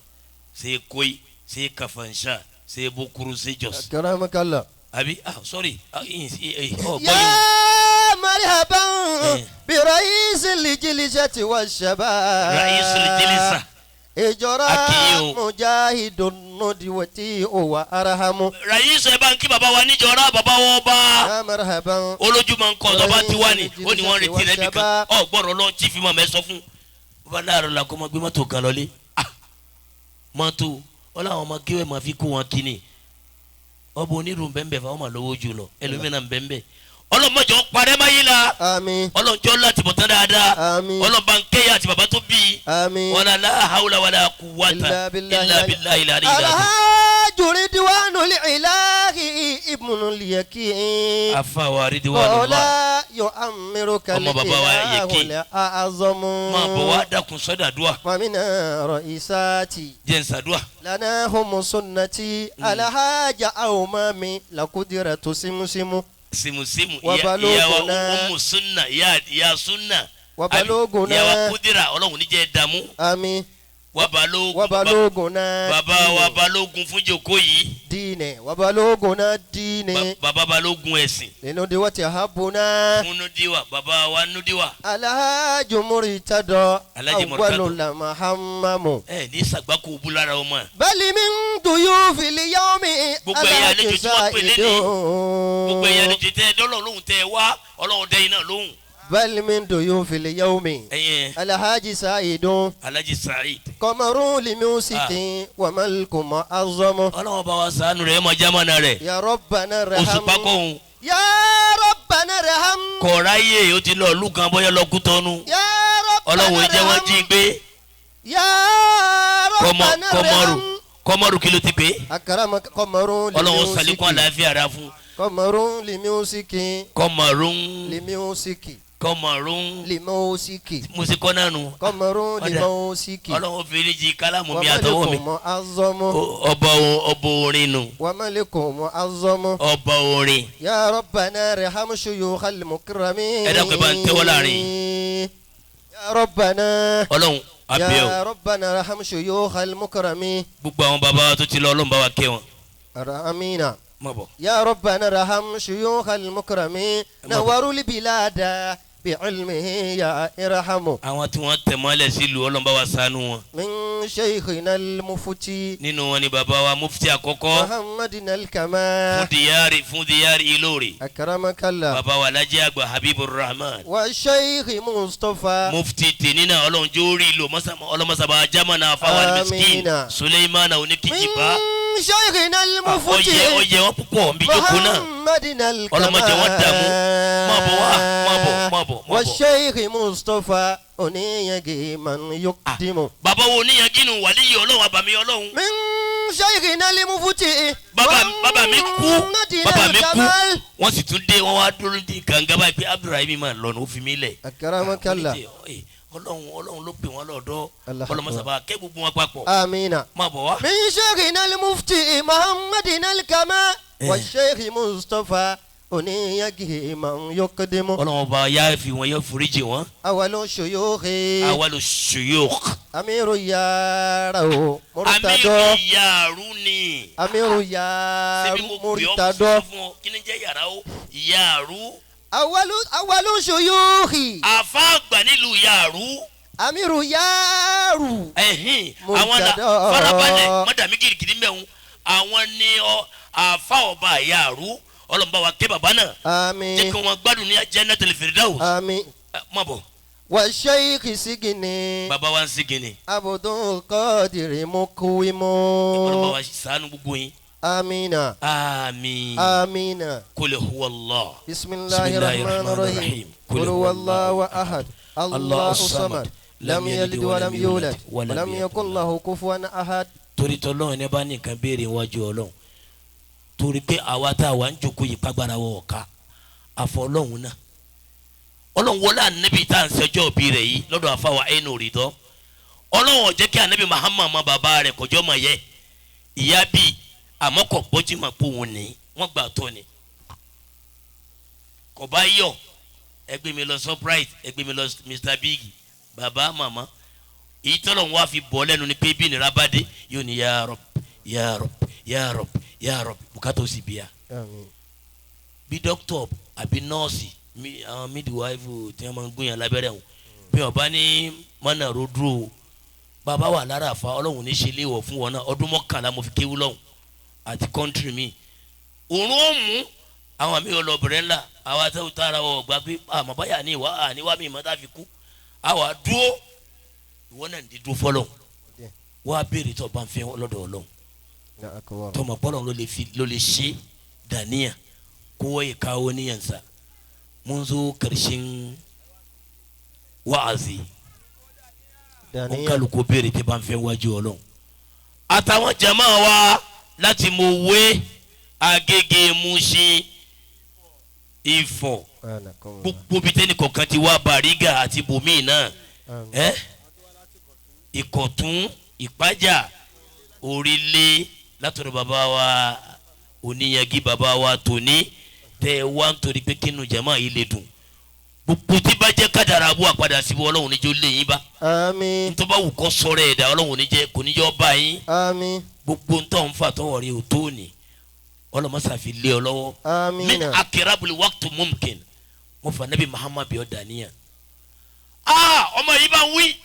[SPEAKER 5] sai koi sai Kafansha sai Bukuru sai Jos.
[SPEAKER 4] Akramakallah.
[SPEAKER 5] Abi sorry.
[SPEAKER 4] Ya marhaban bi ra'isil jilisati wash-shabab.
[SPEAKER 5] Ra'isul jilisa.
[SPEAKER 4] Ìjọra mujahidun nudwati huwa arhamu.
[SPEAKER 5] Ràyísọ ẹ bá ń kí bàbá wa níjọra bàbá wọn bá.
[SPEAKER 4] Ya marhaban.
[SPEAKER 5] Olójúmọ̀ nǹkan ọ̀dọ́ bá ti wá ní ó ní wọ́n retí rẹ̀ nìkan ọ̀ gbọ́dọ̀ lọ chief imam ẹ sọ fún. Bàbá láàárọ̀ la kó máa gbé mọ́tò kan lọlé. Mọ́tò wọ́n làwọn ọmọ kéwẹ́ máa fi kó wọn kíni. Ọba onírú bẹ́ẹ̀ fà wọ́n máa lówó jù lọ ẹlòmíràn bẹ́ẹ̀. Ọlọ́mọjọ parẹ́ máa yí la.
[SPEAKER 4] Àmín.
[SPEAKER 5] Ọlọ́njọ́ láti bọ̀ tán dáadáa.
[SPEAKER 4] Àmín.
[SPEAKER 5] Ọlọ́bankẹ́yà àti bàbá tó bí i.
[SPEAKER 4] Àmín.
[SPEAKER 5] Wala la hawla wala quwwata illa billahi al-aliyyil azim.
[SPEAKER 4] Alhaji Ridwanul Ilahi ibnul Yakin.
[SPEAKER 5] Afawa Ridwanullah.
[SPEAKER 4] Qala yu'ammiruka
[SPEAKER 5] ọmọ bàbá wa Yakin.
[SPEAKER 4] al-ilahul a'zamu.
[SPEAKER 5] Máa bọ̀ wá dákun sọ́dà dùà.
[SPEAKER 4] Wa mina ra'isati.
[SPEAKER 5] Jẹ́ n ṣàdúà.
[SPEAKER 4] Lana hum sunnati alhaja awmami lakudiratu simusimu.
[SPEAKER 5] Simusimu ìyá wa umu sunna ìyá sunna ìyá wa kudira Ọlọ́run ní jẹ́ dààmú.
[SPEAKER 4] Àmín.
[SPEAKER 5] Wabalógun bàbá wa balógun fún jòkó yìí.
[SPEAKER 4] Diinẹ wabalógun náà diinẹ.
[SPEAKER 5] Bàbá balógun ẹ̀sìn.
[SPEAKER 4] Nínú diwa ti habuna.
[SPEAKER 5] Fún nudiwa bàbá wa nudiwa.
[SPEAKER 4] Alhaji Murtado. Awwalu mahammamu.
[SPEAKER 5] Ẹ ní sàgbákò búlára ọmọ.
[SPEAKER 4] Bali min duyufil yawmi.
[SPEAKER 5] Gbogbo ẹ̀yà àlejò tí wọ́n pè lé ní. Gbogbo ẹ̀yà àlejò tẹ dọ́lọ̀ lóhùn tẹ wá Ọlọ́run dẹ́yìn náà lóhùn.
[SPEAKER 4] Bal min duyufil yawmi. Alhaji Saidun.
[SPEAKER 5] Alhaji Said.
[SPEAKER 4] Qamarun limusiki wa malku mu'azzamu.
[SPEAKER 5] Ọlọ́run bá wa ṣàánú rẹ̀ ẹ máa jámánà rẹ̀.
[SPEAKER 4] Ya Rabbana irham.
[SPEAKER 5] Oṣù pákóhun.
[SPEAKER 4] Ya Rabbana irham.
[SPEAKER 5] Kọ̀ráyè ó ti lọ ìlú kan bóyá lọ Kútọ́nù.
[SPEAKER 4] Ya Rabbana irham.
[SPEAKER 5] Ọlọ́run jẹ́ wọ́n jí gbé.
[SPEAKER 4] Ya Rabbana irham.
[SPEAKER 5] Kọ́mọ́rù kí ló ti pé.
[SPEAKER 4] Akarama Qamarun limusiki.
[SPEAKER 5] Ọlọ́run sàlékún àlàáfíà rà fún.
[SPEAKER 4] Qamarun limusiki.
[SPEAKER 5] Qamarun
[SPEAKER 4] limusiki.
[SPEAKER 5] Kọmọrún
[SPEAKER 4] limosiki.
[SPEAKER 5] Musikọ nánu.
[SPEAKER 4] Kọmọrún limosiki.
[SPEAKER 5] Ọlọ́run fèrèjì kálámù mi àtọwọ́ mi.
[SPEAKER 4] Wàmálẹ̀kùn azọmọ.
[SPEAKER 5] Ọba orin nu.
[SPEAKER 4] Wàmálẹ̀kùn azọmọ.
[SPEAKER 5] Ọba orin.
[SPEAKER 4] Ya Rabbana irham shuyukhal mukramin.
[SPEAKER 5] Ẹ dákun ẹ bá ń tẹ́wọ́ láàrin.
[SPEAKER 4] Ya Rabbana.
[SPEAKER 5] Ọlọ́run abẹ́ o.
[SPEAKER 4] Ya Rabbana irham shuyukhal mukramin.
[SPEAKER 5] Gbogbo àwọn bàbá tó ti lọ Ọlọ́run bá wa kẹ́ wọn.
[SPEAKER 4] Amina. Ya Rabbana irham shuyukhal mukramin. Nawarul bilada. بعلمه يا إرحم.
[SPEAKER 5] Àwọn tí wọ́n tẹ̀ mọ́lẹ̀ sílùú Ọlọ́run bá wa ṣàánú wọn.
[SPEAKER 4] من شيخنا المفتي.
[SPEAKER 5] Nínú wọn ni bàbá wa mufti àkọ́kọ́.
[SPEAKER 4] محمدنا الكمال.
[SPEAKER 5] Fún diyari Ìlọrin.
[SPEAKER 4] أكرمك الله.
[SPEAKER 5] Bàbá wa Alhaji àgbà Habibur Rahman.
[SPEAKER 4] والشيخ مصطفى.
[SPEAKER 5] Mufti tèmi náà Ọlọ́run jó rí ìlú ọlọ́mọsàbà jamana fáwọn miskin Suleimana oníkìjìbá.
[SPEAKER 4] من شيخنا المفتي.
[SPEAKER 5] Ọyẹ wọn púpọ̀ nbí jókòó náà.
[SPEAKER 4] محمدنا الكمال.
[SPEAKER 5] Ọlọ́mọdé wọn dààmú. Má bọ̀ wá má bọ̀ má bọ̀.
[SPEAKER 4] والشيخ مصطفى oníyangi man yukdimu.
[SPEAKER 5] Bàbá wo oníyangi nu wàlíyé Ọlọ́run àbàmì Ọlọ́run.
[SPEAKER 4] من شيخنا المفتي.
[SPEAKER 5] Bàbá mi kú wọ́n sì tún dé wọ́n wá dúró di kànga báyìí pé Abdulrahim máa lọ́nà ó fi mí lẹ̀.
[SPEAKER 4] Akramakallah.
[SPEAKER 5] Ọlọ́run ló pè wọ́n lọ́dọ̀ ọlọ́mọsàbà kẹ́ gbogbo wọn papọ̀.
[SPEAKER 4] Amina.
[SPEAKER 5] Má bọ̀ wá.
[SPEAKER 4] من شيخنا المفتي محمدنا الكمال والشيخ مصطفى oníyangi man yukdimu.
[SPEAKER 5] Ọlọ́run ọba yá fi wọn yọ foríjì wọn.
[SPEAKER 4] Awalu shuyukhi.
[SPEAKER 5] Awalu shuyukh.
[SPEAKER 4] Amiru yàrá o Murtado.
[SPEAKER 5] Amiru yàrú ni.
[SPEAKER 4] Amiru yàrú Murtado.
[SPEAKER 5] Kí ni jẹ́ yàrá o yàrú.
[SPEAKER 4] Awwalu shuyukhi.
[SPEAKER 5] Àfa àgbà nílùú Yàrú.
[SPEAKER 4] Amiru Yàrú.
[SPEAKER 5] Ẹ̀hìn àwọn la farabalẹ̀ mọ́dàmí girigiri mẹ́wọ̀n àwọn ni àfa ọba Yàrú ọlọ́mọba wa ké bàbá náà.
[SPEAKER 4] Àmín.
[SPEAKER 5] Jẹ́ kí wọ́n gbádùn ní Jannatul Firdaus.
[SPEAKER 4] Àmín.
[SPEAKER 5] Má bọ̀.
[SPEAKER 4] Wa Sheikh Sigini.
[SPEAKER 5] Bàbá wa ń Sigini.
[SPEAKER 4] Abdul Qadir Mukuwimu.
[SPEAKER 5] Ọlọ́mọba wa ṣàánú gbogbo yín.
[SPEAKER 4] Amina.
[SPEAKER 5] Àmín.
[SPEAKER 4] Amina.
[SPEAKER 5] Kul huwa Allah.
[SPEAKER 4] Bismillahir Rahmanir Rahim. Kul huwa Allahu ahad. Allahu samad. Lam yalid wa lam yulad. Wa lam yakul lahu kufuwan ahad.
[SPEAKER 5] Torí tọ́lọ́run ní bá nìkan béèrè wájú Ọlọ́run. Torí pé àwa tá a wà ń jókòó yìí pàgbára wọ̀ ọ̀ka. Àfọlọ́hun náà. Ọlọ́run wọlé ànábì tá à ń sẹjọ́ òbí rẹ̀ yìí lọ́dọ̀ àfàwà ẹnu rìdọ́. Ọlọ́run ò jẹ́ kí ànábì Muhammad mọ bàbá rẹ̀ kọjọ́ mọ̀ yẹ. Ìyá bíi àmọ́ kò bọ́jú mà pò wọ́n ní wọ́n gbà tó ni. Kò bá yọ ẹ gbé mi lọ Shoprite ẹ gbé mi lọ Mr Big bàbá màmá èyí tọ́lọ̀ ń wá fi bọ́ lẹ́nu ni pé bí nira bá dé yóò ní ya Rabb ya Rabb ya Rabb ya Rabb bùkátà ó sì bíyà. Bí dókítà àbí nọ́ọ̀sì àwọn midwife tí wọ́n máa ń gún yàn lábẹ́rẹ́ wọn bí wọ́n bá ní mọ́nà rodro bàbá wà lára àfa Ọlọ́run ní ṣe léwọ̀ fún wọn náà ọdún 11 mo fi kéwú lọ́hùn àti kọ́ńtírì mi òun ó mú àwọn àmì ọlọ́bìnrin ńlá àwọn àtẹ̀wò tààrà wọ̀ gbà pé àmọ́ báyà ní ìwà àníwá mi ìmọ̀ tá a fi kú àwa dúró ìwọ náà ní dúró fọlọ́ wọ́n á béèrè tó bá ń fẹ́ lọ́dọ̀ Ọlọ́run tọmọ bọ́lọ̀ ló lè ṣe dàníyà kó wọ́n yẹ káwọ́ níyàn sá mun zo karshen wa'azi ó kálukú béèrè tó bá ń fẹ́ wájú Ọlọ́run àtàwọn jama wa láti Mòwe Agége Mushin Ifọ̀ gbogbo bíi tẹ́nì kọ̀ọ̀kan ti wá Bàrígà àti bòmíì náà ẹ́ Ìkọ̀tún Ìpájà Orílẹ̀ látọ̀dọ̀ bàbá wa Oníyangi bàbá wa tòní tẹ́ ẹ wá nítorí pé kínú jama yìí lè dùn gbogbo tí bá jẹ́ kádàrá abú àpadà síbi Ọlọ́run níjó lé yín bá.
[SPEAKER 4] Àmín.
[SPEAKER 5] Ntọ́ bá wù kọ́ sọ̀rọ̀ ẹ̀dá Ọlọ́run níjẹ́ kò níjọ́ bá yín.
[SPEAKER 4] Àmín.
[SPEAKER 5] Gbogbo ntọ́ ń fa tọwọ́ rí o tó ní ọlọ́mọsá fi lé ọ lọ́wọ́.
[SPEAKER 4] Àmín.
[SPEAKER 5] Min akirabuli waqtu mumkin mo fà nabi Muhammad bí ọ dàníyà. Aa ọmọ yìí bá ń wí.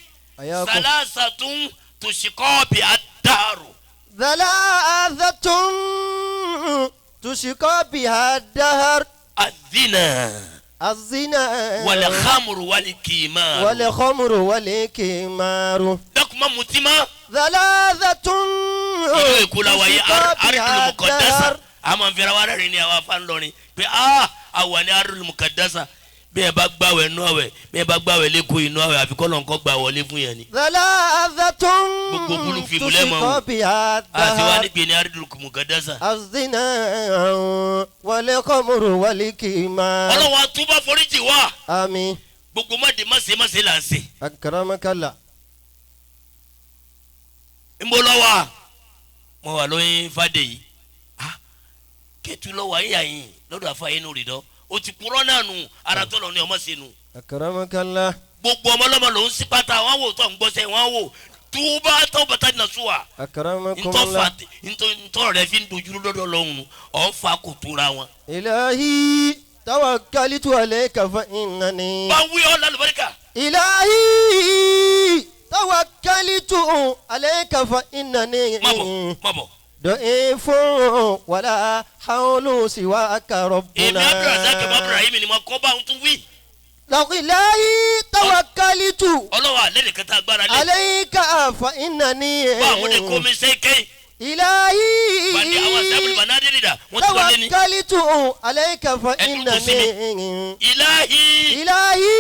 [SPEAKER 5] Salasatun tushikọ́ bi ad-dahru.
[SPEAKER 4] Salasatun tushikọ́ bi ad-dahr.
[SPEAKER 5] Azina.
[SPEAKER 4] Azina.
[SPEAKER 5] Wal khamru wal kimaru.
[SPEAKER 4] Wal khamru wal kimaru.
[SPEAKER 5] Dákun mutí mọ́.
[SPEAKER 4] Salasatun.
[SPEAKER 5] Ìlú Èkó la wáyé Ardul Muqaddasa a máa ń fẹ́ra wa rẹ́rìn ní àwọn afá ńlọrin pé a wà ní Ardul Muqaddasa bí ẹ bá gbàwẹ̀ inú àwẹ̀ bí ẹ bá gbàwẹ̀ lẹ́kọ̀ọ́ inú àwẹ̀ àfikọ́ lọ́nkọ́ gbà wọlé fún yẹn ni.
[SPEAKER 4] Salasatun
[SPEAKER 5] gbogbo bulu fi múlẹ̀ mọ́ o àti wà ní gbẹ̀ni Ardul Muqaddasa.
[SPEAKER 4] Azina wal khamru wal kimaru.
[SPEAKER 5] Ọlọ́wọ́ àtúbọ̀ foríjì wá.
[SPEAKER 4] Àmín.
[SPEAKER 5] Gbogbo má de má ṣe má ṣe là ń ṣe.
[SPEAKER 4] Akramakallah.
[SPEAKER 5] Ń bọ́ lọ́wọ́ mo wà lóyún fàdé yìí kẹtù lọ wà yíyà yín lọ́dọ̀ àfa yín lórí dọ́ o ti kúrọ́ náà nù ara tó lọ ní ọmọ sínú.
[SPEAKER 4] Akramakallah.
[SPEAKER 5] Gbogbo ọmọlọ́mọ ló ń sí pátá wọn wò tó ń gbọ́sẹ̀ wọn wò túbà tó bàtà nà sùn wa.
[SPEAKER 4] Akramakumullah.
[SPEAKER 5] Ntọ́ rẹ fi ń dojú lọ́dọ̀ lọ́hùn ọ̀ ń fa kò tóra wọn.
[SPEAKER 4] Ilahi tawakkaltu alayka fa innani.
[SPEAKER 5] Bá wí ọ́ lálùbáríkà.
[SPEAKER 4] Ilahi tawakkaltu alayka fa innani.
[SPEAKER 5] Má bọ̀ má bọ̀.
[SPEAKER 4] ضعيف ولا حول سواك ربنا.
[SPEAKER 5] Èmi Abdulrasaq Ibrahim ni mo kọ́ bá ń tún wí.
[SPEAKER 4] إلهي توكلت.
[SPEAKER 5] Ọlọ́wọ́ alẹ́ nìkan tá a gbára lé.
[SPEAKER 4] عليك فإنني.
[SPEAKER 5] Bá àwọn ní kó mi ṣe ké.
[SPEAKER 4] إلهي.
[SPEAKER 5] Bàdé àwọn sábìlì bànádé nìdá wọ́n ti wọlé ní.
[SPEAKER 4] توكلت عليك فإنني.
[SPEAKER 5] إلهي.
[SPEAKER 4] إلهي.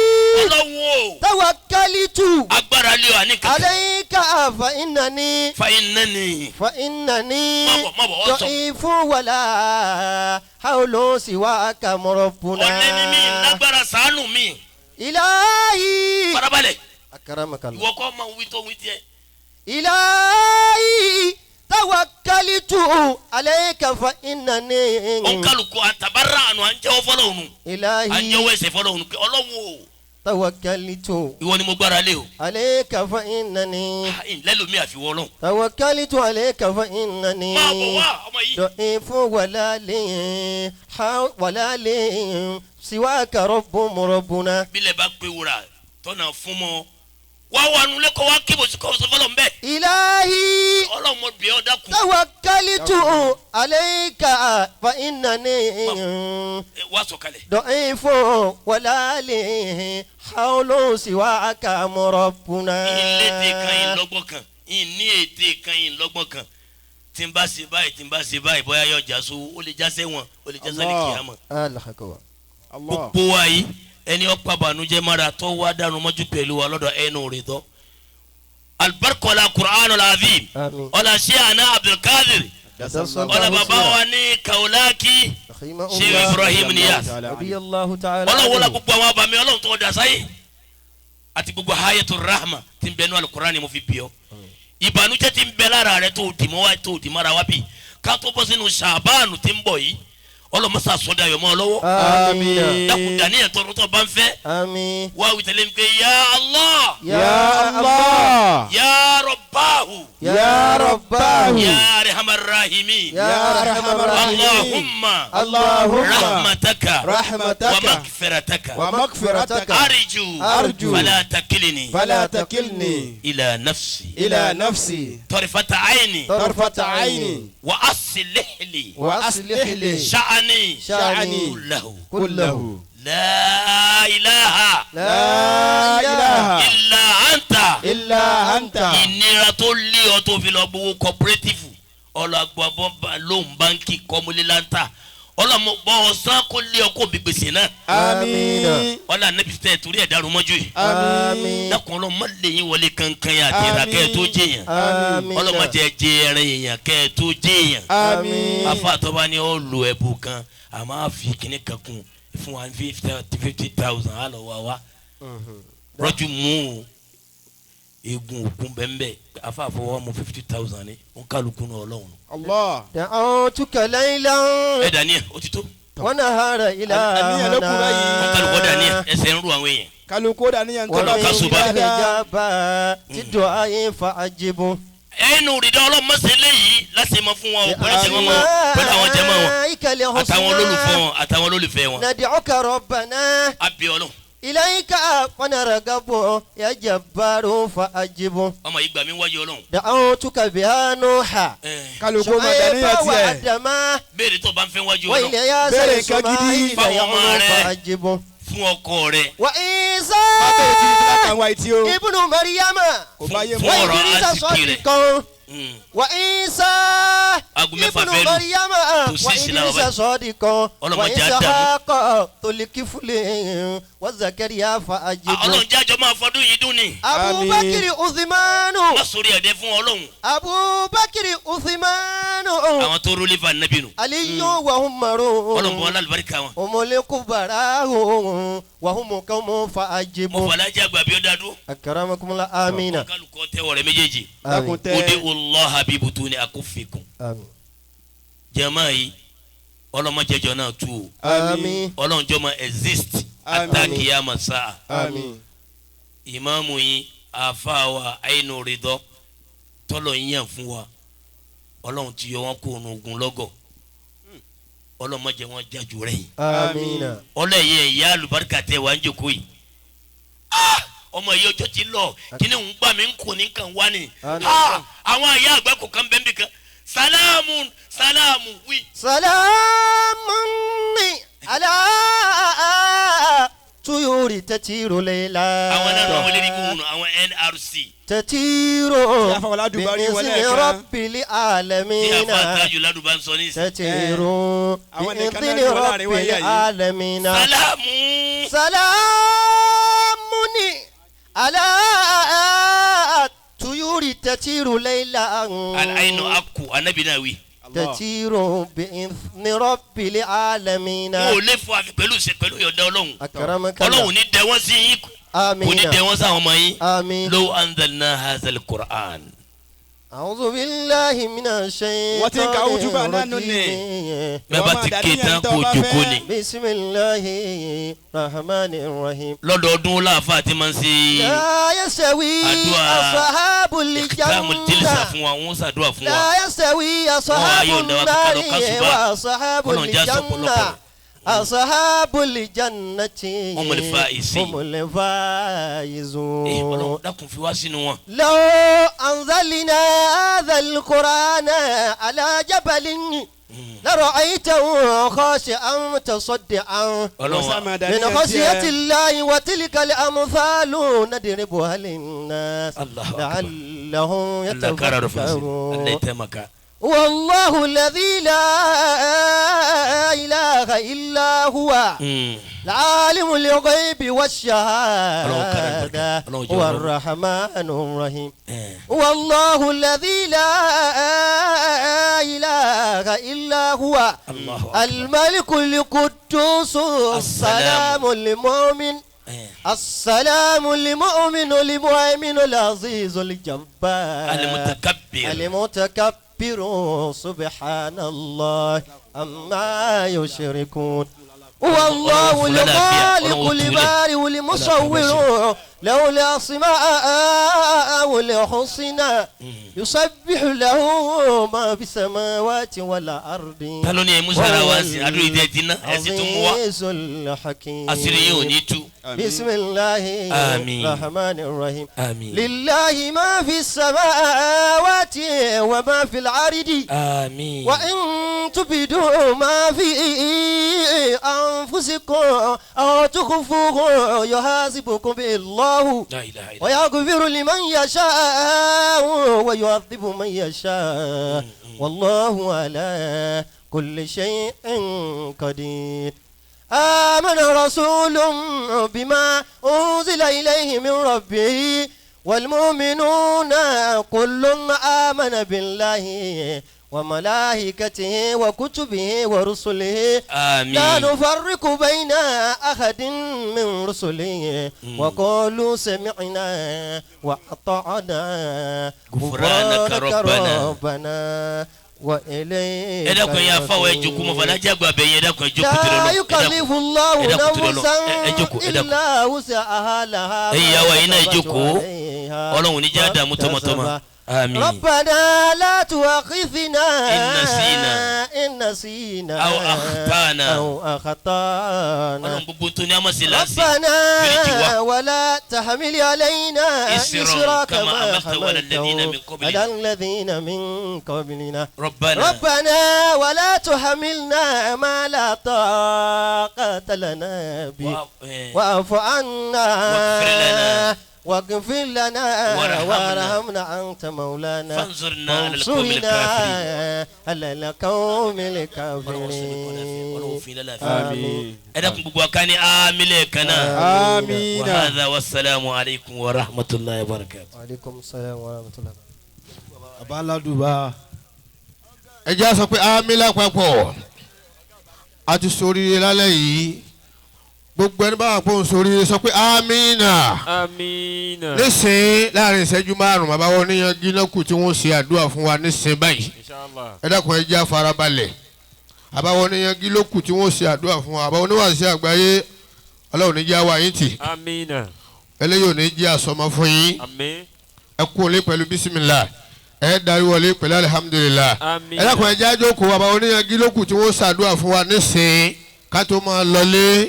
[SPEAKER 5] Ọlọ́wọ́.
[SPEAKER 4] توكلت.
[SPEAKER 5] Agbára lé wa ní kankan.
[SPEAKER 4] عليك فإنني.
[SPEAKER 5] فإنني.
[SPEAKER 4] فإنني.
[SPEAKER 5] Má bọ̀ má bọ̀ ọ sọ.
[SPEAKER 4] ضعيف ولا حول سواك ربنا.
[SPEAKER 5] Ọ̀lẹ ni mí lágbára ṣàánú mi.
[SPEAKER 4] إلهي.
[SPEAKER 5] Farabalẹ̀.
[SPEAKER 4] Akramakallah.
[SPEAKER 5] Ìwọ kọ́ máa wí tó wí tiẹ̀.
[SPEAKER 4] إلهي توكلت عليك فإنني.
[SPEAKER 5] Ònkálukú àtàbárà àná à ń jẹ́wọ́ fọlọ́hún.
[SPEAKER 4] إلهي.
[SPEAKER 5] À ń jẹ́wọ́ ẹ̀ṣẹ̀ fọlọ́hún pé Ọlọ́run o.
[SPEAKER 4] Tawakkaltu.
[SPEAKER 5] Ìwọ ni mo gbára lé o.
[SPEAKER 4] Alayka fa innani.
[SPEAKER 5] Lẹ́lòmí àfiwọ́ lọ́hùn.
[SPEAKER 4] Tawakkaltu alayka fa innani.
[SPEAKER 5] Máa bọ̀ wá ọmọ yìí.
[SPEAKER 4] Da'ifu wala li siwaka rabbun rabbuna.
[SPEAKER 5] Bílẹ̀ bá pé wúrà tọ́nà fún mọ́. Wá wà nulẹ̀ kọ́ wá kébò sí kọ́ sọ fọlọ́ nbẹ.
[SPEAKER 4] Ilahi.
[SPEAKER 5] Ọlọ́run mo bẹ̀ ọ́ dákun.
[SPEAKER 4] Tawakkaltu alayka fa innani.
[SPEAKER 5] Wá sọ̀kalẹ̀.
[SPEAKER 4] Da'ifu wala li hawlu siwaka rabbuna.
[SPEAKER 5] Ìlédè kan ìlọ́gbọ́n kan ìní ète kan ìlọ́gbọ́n kan tí n bá ṣe báyìí tí n bá ṣe báyìí bóyá yóò já sówó ó lè já sẹ́wọ̀n ó lè já sálẹ̀ kìámọ̀.
[SPEAKER 4] Allahu akbar.
[SPEAKER 5] Gbogbo wa yìí ẹni ọ̀pá bànújẹ́ mara tó wá dànù mọ́jú pẹ̀lú wa lọ́dọ̀ ẹnu rẹ̀ tọ́. Alibarikola Qur'anul Azim ọ̀là Ṣíàna Abdulkadir ọ̀là bàbá wa ní Kaulaki Sheikh Ibrahim Niyas ọlọ́wọ́lá gbogbo àwọn abàmì ọlọ́run tó dà sáyé àti gbogbo Hayatul Rahma tí ń bẹ nú Al-Qur'ani mo fi bí ọ. Ìbànújẹ́ tí ń bẹ lára rẹ tó dì mọ́ wa tó dì mọ́ra wa bí ká tó bọ́ sínú Ṣàbáànù tí ń bọ̀ yìí ọlọmọsá sọdọ ayọmọ lọ́wọ́.
[SPEAKER 4] Àmín.
[SPEAKER 5] Dákun dàníyàn tọrọ tó bá ń fẹ́.
[SPEAKER 4] Àmín.
[SPEAKER 5] Wá wí tẹ̀lé mi pé ya Allah.
[SPEAKER 3] Ya Allah.
[SPEAKER 5] Ya Rabbahu.
[SPEAKER 4] Ya Rabbahu.
[SPEAKER 5] Ya Arhamar Rahimin.
[SPEAKER 4] Ya Arhamar Rahimin.
[SPEAKER 5] Allahumma.
[SPEAKER 4] Allahumma.
[SPEAKER 5] Rahmataka.
[SPEAKER 3] Rahmataka.
[SPEAKER 5] Wa maghfirataka.
[SPEAKER 3] Wa maghfirataka.
[SPEAKER 5] Arju.
[SPEAKER 3] Arju.
[SPEAKER 5] Fala takilni.
[SPEAKER 3] Fala takilni.
[SPEAKER 5] Ila nafsi.
[SPEAKER 3] Ila nafsi.
[SPEAKER 5] Tarfata ayni.
[SPEAKER 3] Tarfata ayni.
[SPEAKER 5] Wa aslih li.
[SPEAKER 4] Wa aslih li.
[SPEAKER 5] Sha'ani.
[SPEAKER 4] Sha'ani.
[SPEAKER 5] Kullahu.
[SPEAKER 4] Kullahu.
[SPEAKER 5] La ilaha.
[SPEAKER 3] La ilaha.
[SPEAKER 5] Illa anta.
[SPEAKER 3] Illa anta.
[SPEAKER 5] Ìnira tó lé ọ tó fi lọ gbowó cooperative ọlọ́gbọ́n lóun báńkì kọ́múlélátà ọlọ́mọ bọ́ ọ̀sán kó lé ọ kó bí gbèsè náà.
[SPEAKER 3] Àmín.
[SPEAKER 5] Ọlọ́ ànábì tẹ̀ torí ẹ̀ dàrú mọ́jú yìí.
[SPEAKER 3] Àmín.
[SPEAKER 5] Dákun ọlọ́mọ lè yín wọlé kankan yà àti ìrà kẹ́ ẹ tó jẹ yàn.
[SPEAKER 4] Àmín.
[SPEAKER 5] Ọlọ́mọ jẹ jẹ ẹran èèyàn kẹ́ ẹ tó jẹ yàn.
[SPEAKER 3] Àmín.
[SPEAKER 5] Afa àtọ́ba ni ó lo ẹ̀bù kan àmọ́ àfi kíní kan kún fún wa 50,000 á lọ wá wá. Rọ́jú mú egun òkun bẹ́ẹ̀ afa àfọwọ́ mu 50,000 ni ó ń kálukú náà ọlọ́run.
[SPEAKER 3] Allah.
[SPEAKER 4] Da'awtuka laylan.
[SPEAKER 5] Ẹ dàní ẹ o ti tó.
[SPEAKER 4] Wa nahara ilahana.
[SPEAKER 3] Àníyàn ló kú báyìí.
[SPEAKER 5] Ó ń kálukú dàní ẹ ẹsẹ̀ ń ru àwọn èèyàn.
[SPEAKER 3] Kálukú dàníyàn tó bá
[SPEAKER 5] Kásùbà.
[SPEAKER 4] Ijaba ti du'ai fa'ajibu.
[SPEAKER 5] Ẹnu rìndà ọlọ́mọṣẹ́ léyìí láti mọ fún wọn o pẹ̀lú jẹmọ́ wọn pẹ̀lú àwọn jẹmọ́ wọn àtàwọn olólùfẹ́ wọn àtàwọn olólùfẹ́ wọn.
[SPEAKER 4] Nad'uka rabbana.
[SPEAKER 5] Àbí Ọlọ́run.
[SPEAKER 4] Ilayka fanargabu ya jabbaru fa'ajibu.
[SPEAKER 5] Ọmọ yìí gbà mí wájú Ọlọ́run.
[SPEAKER 4] Da'awtuka biha Nuha.
[SPEAKER 3] Kálukú ma dàníyàn
[SPEAKER 4] Shu'aiba wa
[SPEAKER 3] tiẹ̀.
[SPEAKER 4] Adama.
[SPEAKER 5] Béèrè tó bá ń fẹ́ wájú
[SPEAKER 4] Wa
[SPEAKER 5] Ọlọ́run.
[SPEAKER 4] Ilyasa
[SPEAKER 3] Béèrè nǹkan gidi.
[SPEAKER 4] Ismaila
[SPEAKER 5] Fáwọn ọmọ rẹ.
[SPEAKER 4] fa'ajibu.
[SPEAKER 5] Fún ọkọ rẹ.
[SPEAKER 4] Wa Isa.
[SPEAKER 3] Má bẹ̀rẹ̀ tí black and white o.
[SPEAKER 4] Ibnu Maryama.
[SPEAKER 3] Kò bá yé
[SPEAKER 5] Fún
[SPEAKER 3] mọ́.
[SPEAKER 4] Wa
[SPEAKER 5] ọ̀rọ̀
[SPEAKER 4] Idrisa
[SPEAKER 5] àsìkí rẹ̀.
[SPEAKER 4] sadiqan. Wa Isa
[SPEAKER 5] Aago mẹ́fà
[SPEAKER 4] ibnu
[SPEAKER 5] fẹ́ lù.
[SPEAKER 4] Maryama.
[SPEAKER 5] Kò
[SPEAKER 4] Wa
[SPEAKER 5] sí ìsìlá
[SPEAKER 4] Idrisa
[SPEAKER 5] ọba.
[SPEAKER 4] sadiqan. Wa
[SPEAKER 5] Ọlọ́mọdé á dààmú.
[SPEAKER 4] Ishaqa Tulikifli. Wa Zakariya fa'ajibu.
[SPEAKER 5] Ọlọ́run jájọ máa fọdún yìí dún ni.
[SPEAKER 4] Abubakar Uthmanu.
[SPEAKER 5] Wọ́n sórí ẹ̀dẹ́ fún Ọlọ́run.
[SPEAKER 4] Abubakar Uthmanu.
[SPEAKER 5] Àwọn tó rólé fa nàbí nù.
[SPEAKER 4] Aliyu wa Umaru.
[SPEAKER 5] Ọlọ́run bọ́ alálùbáríkà wọn.
[SPEAKER 4] Umul kubarahu wa hum qawmun
[SPEAKER 5] Mo
[SPEAKER 4] fa'ajibu.
[SPEAKER 5] fàlájà àgbà bí ó dá dúró.
[SPEAKER 4] Akramakumullah amina.
[SPEAKER 5] Kálukọ́ tẹ́wọ̀ rẹ méjèèjì.
[SPEAKER 3] Dákun tẹ́.
[SPEAKER 5] Udi Allaha bi butuni akufikum.
[SPEAKER 4] Àmín.
[SPEAKER 5] Jama yìí ọlọ́mọjẹjọ náà tú o.
[SPEAKER 4] Àmín.
[SPEAKER 5] Ọlọ́njọ́ ma exist.
[SPEAKER 3] Àmín.
[SPEAKER 5] Ata kiyama sáà.
[SPEAKER 3] Àmín.
[SPEAKER 5] Ìmáàmù yín àfa wa àyínú ridọ́ tọ́lọ̀ yín yàn fún wa Ọlọ́run ti yọ wọn kó nu ogun lọ́gọ̀ ọlọ́mọdé wọn jájú rẹ̀ yìí.
[SPEAKER 4] Amina.
[SPEAKER 5] Ọlọ́yẹ ìyá àlùbáríkà tẹ wà ń jòkó yìí. Ọmọ yìí ọjọ́ ti lọ kíni ń gbà mí ń kò ní kàn wá ni. Àwọn àyà àgbà kò kàn bẹ́ẹ̀ bí kan salamu salamu wí.
[SPEAKER 4] Salamun ala tuyuri tatiru layla.
[SPEAKER 5] Àwọn náà àwọn olórí kò wùnú àwọn NRC.
[SPEAKER 4] Tatiru
[SPEAKER 3] Tí a fọwọ́ ládùúgbò rí wọlé
[SPEAKER 4] bi'izni
[SPEAKER 3] ẹ̀kan.
[SPEAKER 4] rabbil
[SPEAKER 5] Tí a
[SPEAKER 4] alamina.
[SPEAKER 5] fa àtàjù ládùúgbò ń sọ ní ìsìn.
[SPEAKER 4] Tatiru
[SPEAKER 3] Àwọn nìkan náà
[SPEAKER 4] bi'izni
[SPEAKER 3] rí wọn láàrin wọn
[SPEAKER 4] rabbil
[SPEAKER 3] yà yìí.
[SPEAKER 4] alamina.
[SPEAKER 5] Salamu.
[SPEAKER 4] Salamun ala tuyuri tatiru layla.
[SPEAKER 5] Al-ainu aku anabi náà wí.
[SPEAKER 4] Tatiru bi'izni rabbil alamina.
[SPEAKER 5] Wọn ò lè fọ àfi pẹ̀lú ṣe pẹ̀lú ìyọ̀dá Ọlọ́run.
[SPEAKER 4] Akramaka.
[SPEAKER 5] Ọlọ́run ní dẹ wọ́n sí yín. Kò ní
[SPEAKER 4] Amina.
[SPEAKER 5] dẹ wọ́n sáwọn ọmọ yín.
[SPEAKER 4] Àmín.
[SPEAKER 5] Law anzalna hazal Qur'an.
[SPEAKER 4] أعوذ بالله من الشيطان
[SPEAKER 3] Wọ́n ti ń ka útúbà náà nù ní.
[SPEAKER 4] الرجيم.
[SPEAKER 5] Bẹ́ẹ̀ bá ti ké tán kó jókòó ni.
[SPEAKER 4] بسم الله الرحمن الرحيم.
[SPEAKER 5] Lọ́dọọdún láàfáà ti máa ń ṣe
[SPEAKER 4] لا يستوي
[SPEAKER 5] àdúrà
[SPEAKER 4] أصحاب
[SPEAKER 5] ìkìtàmù jìlísà
[SPEAKER 4] الجنة
[SPEAKER 5] fún wa, wọ́n ṣàdúrà fún wa.
[SPEAKER 4] لا يستوي أصحاب
[SPEAKER 5] Wọ́n á yọ̀ǹda wa kíkà lọ
[SPEAKER 4] النار
[SPEAKER 5] kásùbà.
[SPEAKER 4] وأصحاب
[SPEAKER 5] Ọlọ́run já sọ
[SPEAKER 4] الجنة
[SPEAKER 5] pọ̀lọpọ̀.
[SPEAKER 4] أصحاب الجنة
[SPEAKER 5] هم الفائزين.
[SPEAKER 4] هم الفائزون.
[SPEAKER 5] Ee, Ọlọ́run dákun fi wá sínú wọn.
[SPEAKER 4] لو أنزلنا هذا القرآن على جبل لرأيته خاشعا متصدعا
[SPEAKER 5] Ọlọ́run
[SPEAKER 3] Wọ́n sá máa
[SPEAKER 4] من
[SPEAKER 3] dàníyàn
[SPEAKER 4] خشية
[SPEAKER 3] tiẹ̀.
[SPEAKER 4] الله وتلك الأمثال نضربها للناس
[SPEAKER 5] الله أكبر.
[SPEAKER 4] لعلهم
[SPEAKER 5] Allah kára rẹ̀ fún sí. Allah
[SPEAKER 4] يتفكرون.
[SPEAKER 5] tẹ́ maka.
[SPEAKER 4] والله الذي لا إله إلا هو العالم الغيب والشهادة هو الرحمن الرحيم. والله الذي لا إله إلا هو
[SPEAKER 5] الله أكبر.
[SPEAKER 4] الملك القدوس السلام المؤمن السلام المؤمن المهيمن العزيز الجبار
[SPEAKER 5] المتكبر
[SPEAKER 4] المتكبر سبحان الله عما يشركون. والله الخالق البارئ المصور له الأسماء الحسنى يسبح له ما في السماوات والأرض.
[SPEAKER 5] Ta ló ní ẹ mú sára wá sí adúlé ìdẹ tí ná ẹ sì tún mú wá.
[SPEAKER 4] العزيز الحكيم.
[SPEAKER 5] Àṣírí yìí ò ní tú.
[SPEAKER 4] بسم الله
[SPEAKER 5] آمين.
[SPEAKER 4] الرحمن الرحيم.
[SPEAKER 5] Àmín.
[SPEAKER 4] لله ما في السماوات وما في الأرض.
[SPEAKER 5] Àmín.
[SPEAKER 4] وإن تبدوا ما في أنفسكم أو تخفوه يحاسبكم به الله
[SPEAKER 5] La ilaha illallah.
[SPEAKER 4] ويغفر لمن يشاء ويعذب من يشاء والله على كل شيء قدير. آمن رسول بما أنزل إليه من ربه والمؤمنون كل آمن بالله وملائكته وكتبه ورسله لا
[SPEAKER 5] Àmín.
[SPEAKER 4] نفرق بين أحد من رسله وقالوا سمعنا وأطعنا
[SPEAKER 5] غفرانك ربنا.
[SPEAKER 4] ربنا وإليك
[SPEAKER 5] Ẹ dákun ẹ̀yin afáwọ̀ ẹ jókòó mọ̀ fàdájà àgbà bẹ̀yìn ẹ dákun ẹ jókòó torí
[SPEAKER 4] لا
[SPEAKER 5] Ọlọ́run. Ẹ dákun.
[SPEAKER 4] يكلف الله
[SPEAKER 5] ẹ dákun torí Ọlọ́run.
[SPEAKER 4] نفسا
[SPEAKER 5] Ẹ jókòó, ẹ dákun.
[SPEAKER 4] إلا وسعها لها
[SPEAKER 5] Ẹ̀yin ìyá wa, ẹ̀yin náà ẹ
[SPEAKER 4] ما
[SPEAKER 5] jókòó.
[SPEAKER 4] كسبت عليها
[SPEAKER 5] Ọlọ́run ní jẹ́ àdàmú
[SPEAKER 4] ما
[SPEAKER 5] tọmọtọmọ.
[SPEAKER 4] اكتسبت.
[SPEAKER 5] Àmín.
[SPEAKER 4] ربنا لا تؤاخذنا
[SPEAKER 5] إن نسينا
[SPEAKER 4] إن نسينا
[SPEAKER 5] أو أخطأنا.
[SPEAKER 4] أو أخطأنا.
[SPEAKER 5] Ọlọ́run gbogbo tó ní a máa ṣe láǹṣe.
[SPEAKER 4] ربنا
[SPEAKER 5] Fèrèjì wa.
[SPEAKER 4] ولا تحمل علينا
[SPEAKER 5] إصرا
[SPEAKER 4] إصرا
[SPEAKER 5] كما
[SPEAKER 4] كما
[SPEAKER 5] حملته على الذين من
[SPEAKER 4] حملته
[SPEAKER 5] قبلنا.
[SPEAKER 4] على الذين من قبلنا.
[SPEAKER 5] ربنا
[SPEAKER 4] ربنا ولا تحملنا ما لا طاقة لنا به واعف عنا
[SPEAKER 5] واغفر لنا.
[SPEAKER 4] واغفر لنا
[SPEAKER 5] وارحمنا.
[SPEAKER 4] وارحمنا أنت مولانا
[SPEAKER 5] فانصرنا على القوم
[SPEAKER 4] فانصرنا
[SPEAKER 5] الكافرين.
[SPEAKER 4] على القوم
[SPEAKER 5] Ọlọ́run sì ní kọ́ láfíà, Ọlọ́run
[SPEAKER 4] الكافرين.
[SPEAKER 5] fún yín lálàáfíà.
[SPEAKER 3] Àmín.
[SPEAKER 5] Ẹ dákun gbogbo wa ká ní àmín lẹ́ẹ̀kan náà.
[SPEAKER 3] Àmín.
[SPEAKER 5] Wa hadha wassalamu alaikum wa rahmatullahi wa barakatuh.
[SPEAKER 4] وعليكم السلام ورحمة الله.
[SPEAKER 6] Baba aládùbà.
[SPEAKER 7] Ẹ jẹ́ á sọ pé àmín lápapọ̀. A ti ṣoríire lálẹ́ yìí. Gbogbo ẹni bá wà pé òun ṣoríire sọ pé àmín.
[SPEAKER 8] Amina.
[SPEAKER 7] Nísìnyí láàrin ìṣẹ́jú márùn-ún bàbá wọn níyanjú lọ́kù tí wọ́n ṣe àdúrà fún wa nísìnyí báyìí.
[SPEAKER 8] Inshallah.
[SPEAKER 7] Ẹ dákun ẹ jẹ́ á farabalẹ̀. Bàbá wọn níyanjú lọ́kù tí wọ́n ṣe àdúrà fún wa. Bàbá wọn oníwàásí àgbáyé Ọlọ́run ní jẹ́ àwa yín tì.
[SPEAKER 8] Amina.
[SPEAKER 7] Eléyìí ò ní jẹ́ àsọmọ fún yín.
[SPEAKER 8] Amin.
[SPEAKER 7] Ẹ kú olé pẹ̀lú bísímìlà. Ẹ darí wọlé pẹ̀lú alihamudulilayi.
[SPEAKER 8] Àmín.
[SPEAKER 7] Ẹ dákun ẹ jẹ́ á jókòó. Bàbá oníyanjú lọ́kù tí wọ́n ṣàdúrà fún wa nísìnyí ká tó máa lọlé.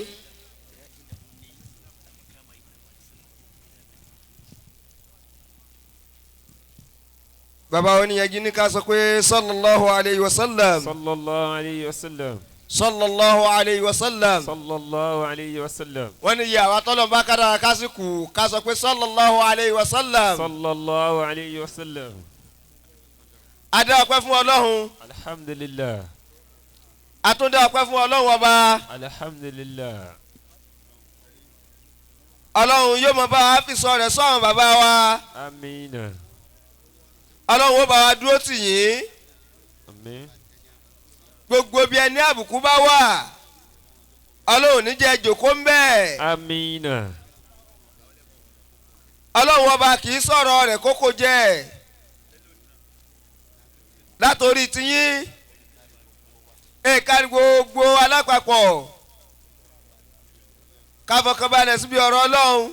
[SPEAKER 3] Bàbá oníyanjú ní ká sọ pé sallallahu alayhi wa sallam.
[SPEAKER 8] Sallallahu alayhi wa sallam.
[SPEAKER 3] Sallallahu alayhi wa sallam.
[SPEAKER 8] Sallallahu alayhi wa sallam.
[SPEAKER 3] Wọ́n ní iye àwa tọ́lọ̀ bá kára kásìkò ká sọ pé sallallahu alayhi wa sallam.
[SPEAKER 8] Sallallahu alayhi wa sallam.
[SPEAKER 3] A dá ọpẹ́ fún Ọlọ́run.
[SPEAKER 8] Alhamdulillah.
[SPEAKER 3] A tún dá ọpẹ́ fún Ọlọ́run ọba.
[SPEAKER 8] Alhamdulillah.
[SPEAKER 3] Ọlọ́run yóò mọ bá wa fi sọ rẹ̀ sọ́run bàbá wa.
[SPEAKER 8] Amina.
[SPEAKER 3] Ọlọ́run ó bá wa dúró tì yín.
[SPEAKER 8] Amin.
[SPEAKER 3] Gbogbo bí ẹni àbùkù bá wà, Ọlọ́run ní jẹ́ jòkó ń bẹ́ẹ̀.
[SPEAKER 8] Amina.
[SPEAKER 3] Ọlọ́run ọba kì í sọ̀rọ̀ rẹ̀ kókó jẹ́. Látòrí tiyín ẹ̀ka gbogbo alápapọ̀ ká fọkànbalẹ̀ síbi ọ̀rọ̀ Ọlọ́run.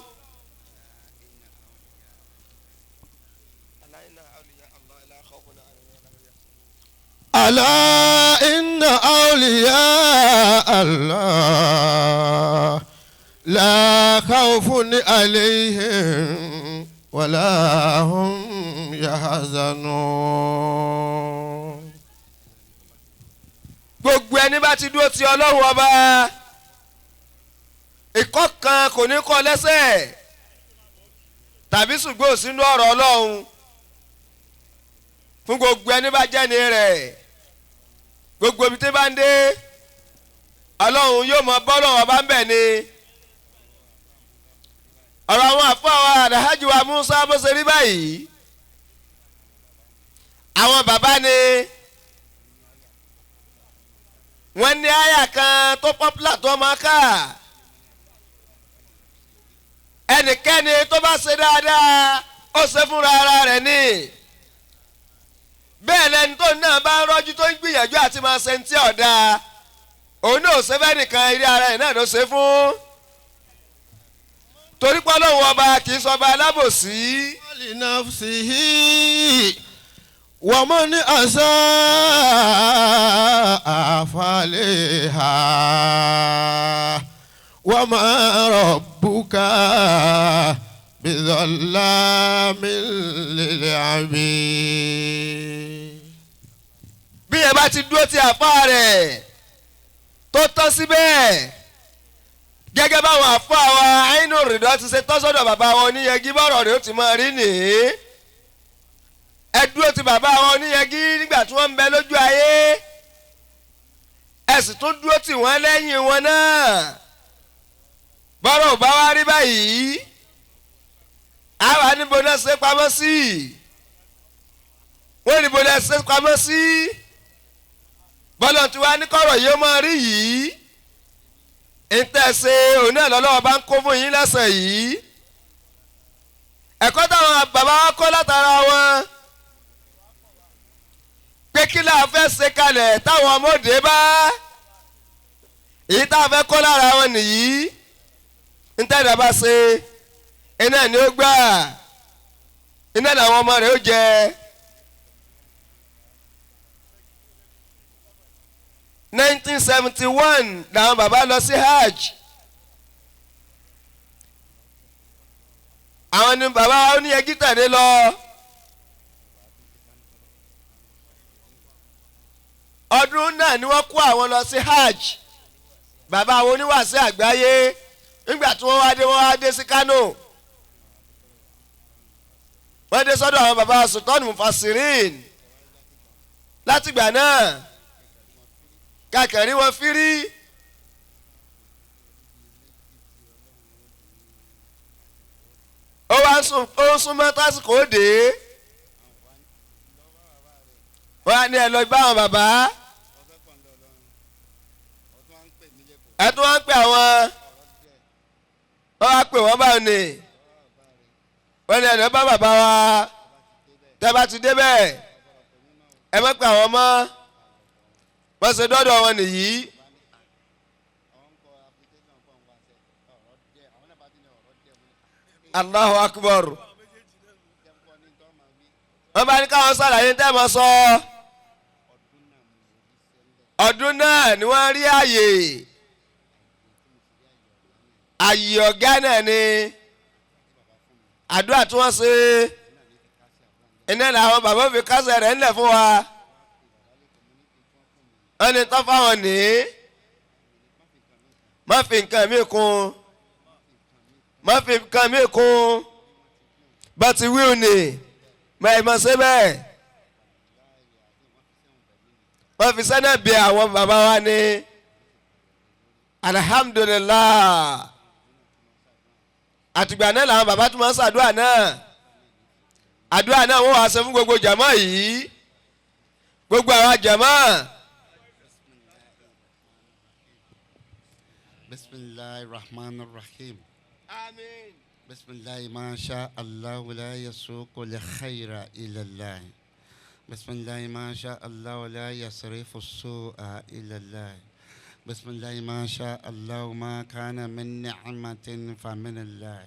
[SPEAKER 7] ألا إن أولياء الله لا خوف عليهم ولا هم يحزنون.
[SPEAKER 3] Gbogbo ẹni bá ti dúró ti Ọlọ́run ọba ìkọ́ kan kò ní kọ́ lẹ́sẹ̀ tàbí ṣùgbọ́n sínú ọ̀rọ̀ Ọlọ́run fún gbogbo ẹni bá jẹ́ni rẹ̀ gbogbo ibi tí bá ń dé Ọlọ́run yóò mọ bọ́lọ́run ọba ń bẹ̀ ni. Ọ̀rọ̀ àwọn àfọwọ́ Alhaji wa Musa bó ṣe rí báyìí àwọn bàbá ni wọ́n ní àyà kan tó pọ́pùlà tó máa kà ẹnikẹ́ni tó bá ṣe dáadáa ó ṣe fúnra ara rẹ̀ ni bẹ́ẹ̀ lẹni tó náà bá ń rọ́jú tó ń gbìyànjú àti máa ṣe ní tí ọ̀dà òun náà ṣe fẹ́ nìkan eré ara ẹ̀ náà ló ṣe fún torí pé Ọlọ́run ọba kì í sọba alábòsí.
[SPEAKER 7] لنفسه ومن أساء فعليها وما ربك بظلام للعبيد.
[SPEAKER 3] Bí ẹ bá ti dúró ti àfa rẹ̀ tó tọ́ síbẹ̀ gẹ́gẹ́ báwọn àfa wa àìnú rìndọ́ ti ṣe tọ́ sọ́dọ̀ bàbá wọn oníyẹgí bọ́rọ̀ rẹ̀ ó ti máa rí nìyí. Ẹ dúró ti bàbá wọn oníyẹgí nígbà tí wọ́n ń bẹ lójú ayé ẹ sì tún dúró tì wọ́n lẹ́yìn wọn náà. Bọ́rọ̀ ò bá wá rí báyìí àwa níbo náà ṣe pamọ́ sí wọ́n níbo náà ṣe pamọ́ sí bọ́lọ̀ tí wàá ní kọ́rọ̀ yìí ó máa rí yìí ntẹ̀sẹ̀ òun náà lọ́lọ́wọ́ bá ń kó fún yín lẹ́sẹ̀ yìí. Ẹ̀kọ́ táwọn bàbá wa kọ́ látara wọn pé kí la fẹ́ ṣe kalẹ̀ táwọn ọmọdé bá èyí tá a fẹ́ kọ́ lára wọn nìyí ntẹ̀dá bá ṣe iná ni ó gbà iná làwọn ọmọ rẹ̀ ó jẹ. (1971) làwọn bàbá lọ sí hajj àwọn ni bàbá oníyẹgí tẹ̀lé lọ. Ọdún náà ni wọ́n kó àwọn lọ sí hajj bàbá àwọn oníwàásí àgbáyé nígbà tí wọ́n wá dé wọ́n wá dé sí Kano wọ́n dé sọ́dọ̀ àwọn bàbá Sultan Mufasirin látìgbà náà kàkẹ́rí wọn fírí ó wá ó ń súnmọ́ tásìkò òde wọ́n á ní ẹ lọ bá àwọn bàbá ẹ tún wá ń pè àwọn wọ́n wá pè wọ́n báwọn ni wọ́n ní ẹ lọ bá bàbá wa tẹ́ bá ti débẹ̀ ẹ má pè àwọn mọ́ wọ́n ṣe dọ́dọ̀ wọn nìyí. Allahu Akbar. Wọ́n bá ní káwọn sàlàyé tẹ́ mọ́ sọ. Ọdún náà ni wọ́n rí àyè. Àyè ọ̀gá náà ni àdúrà tí wọ́n ṣe iná làwọn bàbá fi kásẹ̀ rẹ̀ ńlẹ̀ fún wa. Wọ́n ní tọ́ fáwọn ní má fi nǹkan mi kún má fi nǹkan mi kún bá ti wí òní má ẹ má ṣe bẹ́ẹ̀ wọ́n fi sẹ́nà bí àwọn bàbá wa ní alhamdulillah àtìgbà náà làwọn bàbá tó máa ń ṣàdúrà náà àdúrà náà wọ́n wàá ṣe fún gbogbo jàmá yìí gbogbo àwọn jàmá.
[SPEAKER 9] Bismillahir Rahmanir Rahim.
[SPEAKER 3] Àmín.
[SPEAKER 9] Bismillah ma sha Allah la yasuqu li khayra ila Allah. بسم الله ما شاء الله ولا يصرف السوء إلا الله. بسم الله ما شاء الله ما كان من نعمة فمن الله.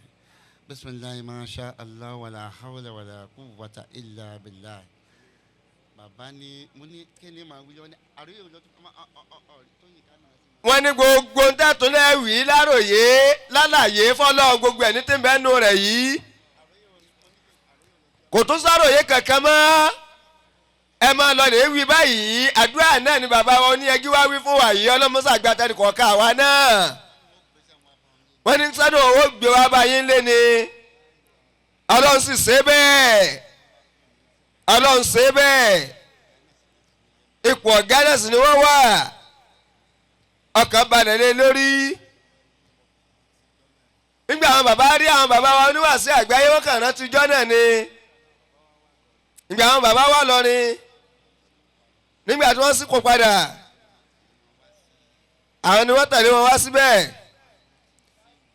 [SPEAKER 9] بسم الله ما شاء الله ولا حول ولا قوة إلا بالله. Bàbá ní mo ní kí ni màá wí lọ ní àríyé òjò tó máa ọ ọ ọ tó yìí ká náà sí.
[SPEAKER 3] Wọ́n ní gbogbo ń tẹ̀tún náà wí láròyé lálàyé fọlọ́ gbogbo ẹ̀ ní tí ń bẹ́ẹ̀ nù rẹ̀ yìí kò tún sáròyé kankan mọ́ ẹ máa lọ lè wí báyìí. Àdúrà náà ni bàbá wa oníyẹgí wá wí fún wa yìí, ọlọ́mọṣà gba tẹnì kọ̀ọ̀kan àwa náà. Wọ́n ní sọ́dọ̀ owó gbé wa báyìí lé ni, Ọlọ́run sì ṣe bẹ́ẹ̀, Ọlọ́run ṣe bẹ́ẹ̀. Ipò ọ̀gá náà sì ni wọ́n wà, ọkàn balẹ̀ lé lórí. Nígbà àwọn bàbá rí àwọn bàbá wa oníwàásí àgbáyé wọ́n kàn rántí ijọ́ náà ni. Nígbà àwọn bàbá wa lọ ni, nígbà tí wọ́n sì kó padà, àwọn ni wọ́n tẹ̀lé wọn wá síbẹ̀.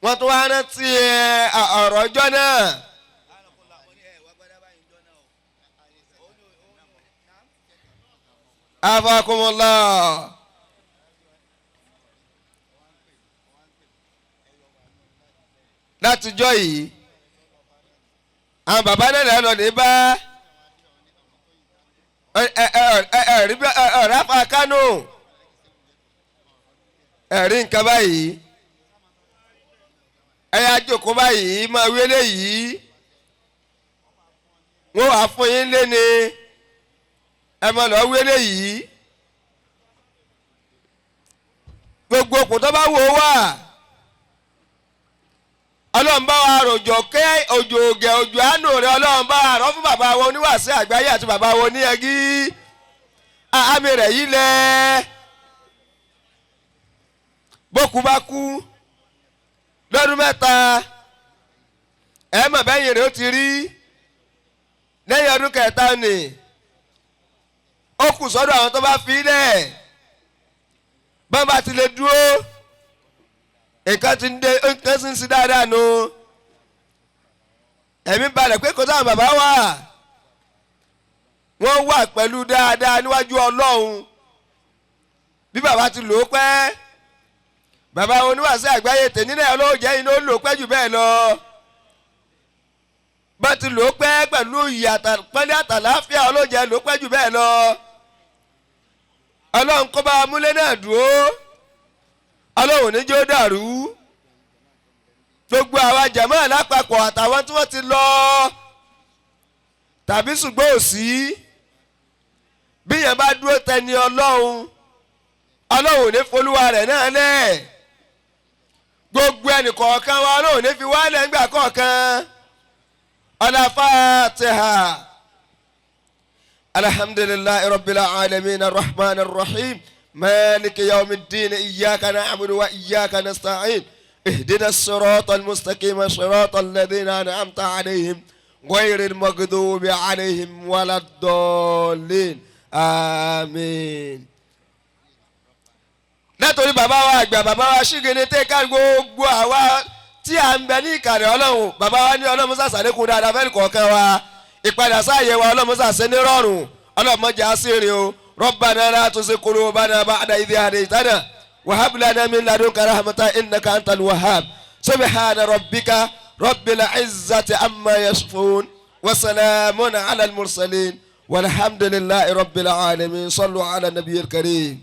[SPEAKER 3] Wọ́n tún wá rántí ọ̀rọ̀ ọjọ́ náà. Afakumullah. Látijọ́ yìí àwọn bàbá náà lọ ní bá ẹ̀rí afa Kánò ẹ̀rí nǹkan báyìí, ẹ̀yà jókòó báyìí máa wí eléyìí, wọ́n wàá fún yín lé ní ẹ máa lọ wí eléyìí. Gbogbo kò tó bá wò ó wà, Ọlọ́run bá wa rọ̀jò kẹ́ òjò ògẹ̀ òjò àánú rẹ̀, Ọlọ́run bá wa rọ̀ fún bàbá wa oníwàásí àgbáyé àti bàbá wa oníyẹgí. Àmì rẹ̀ yìí lẹ̀ bókú bá kú lọ́dún 3 ẹ mọ̀ bẹ́yìn rẹ̀ ó ti rí. Lẹ́yìn ọdún 3 ni ó kù sọ́dọ̀ àwọn tó bá fi lẹ̀, bọ́n bá ti lè dúró nǹkan ti ń dé, nǹkan ti ń sí dáadáa nu. Ẹ̀mí balẹ̀ pé kò sáwọn bàbá wà, wọ́n wà pẹ̀lú dáadáa níwájú Ọlọ́run. Bí bàbá ti lò ó pẹ́, bàbá oníwàásí àgbáyé tèmi náà Ọlọ́run jẹ́ iná ó lò ó pẹ́ jù bẹ́ẹ̀ lọ. Bá ti lò ó pẹ́ pẹ̀lú ìyàtà pẹ́lẹ́ àtàláfíà Ọlọ́run jẹ́ lò ó pẹ́ jù bẹ́ẹ̀ lọ. Ọlọ́run kó bá amúlé náà dúró, Ọlọ́run ní jẹ́ ó dàrú. Gbogbo àwa jàmáà lápapọ̀ àtàwọn tí wọ́n ti lọ tàbí ṣùgbọ́n òsì, bí yẹn bá dúró tẹni Ọlọ́run, Ọlọ́run ní folúwa rẹ̀ náà lẹ̀. Gbogbo ẹnìkọ̀ọ̀kan wa Ọlọ́run ní fi wálẹ̀ ńgbà kọ̀ọ̀kan. Ọlá Fatiha. Alhamdulillahi rabbil alamin arrahman arrahim maliki yawmiddin iyyaka na'budu wa iyyaka nasta'in ihdina as-sirata al-mustaqima sirata alladhina an'amta alayhim ghayril maghdubi alayhim waladdallin àmín. Látòrí bàbá wa àgbà, bàbá wa ṣígene tẹ́ ká gbogbo àwa tí à ń bẹ ní ìkàlẹ̀ Ọlọ́run, bàbá wa ní Ọlọ́run sàṣàlékún dáadáa fẹ́ẹ́ kọ̀ọ̀kan wa, ìpadà sáàyè wa Ọlọ́run sàṣẹ ní rọrùn, Ọlọ́run mọ̀jà sí rìn o. Rabbana la tuzigh qulubana ba'da idh hadaytana wa hab lana min ladunka rahmatan innaka antal wahhab. Subhana rabbika rabbil izzati amma yasifun wa salamun ala al-mursalin walhamdulillahi rabbil alamin. Sallu ala nabiyil karim.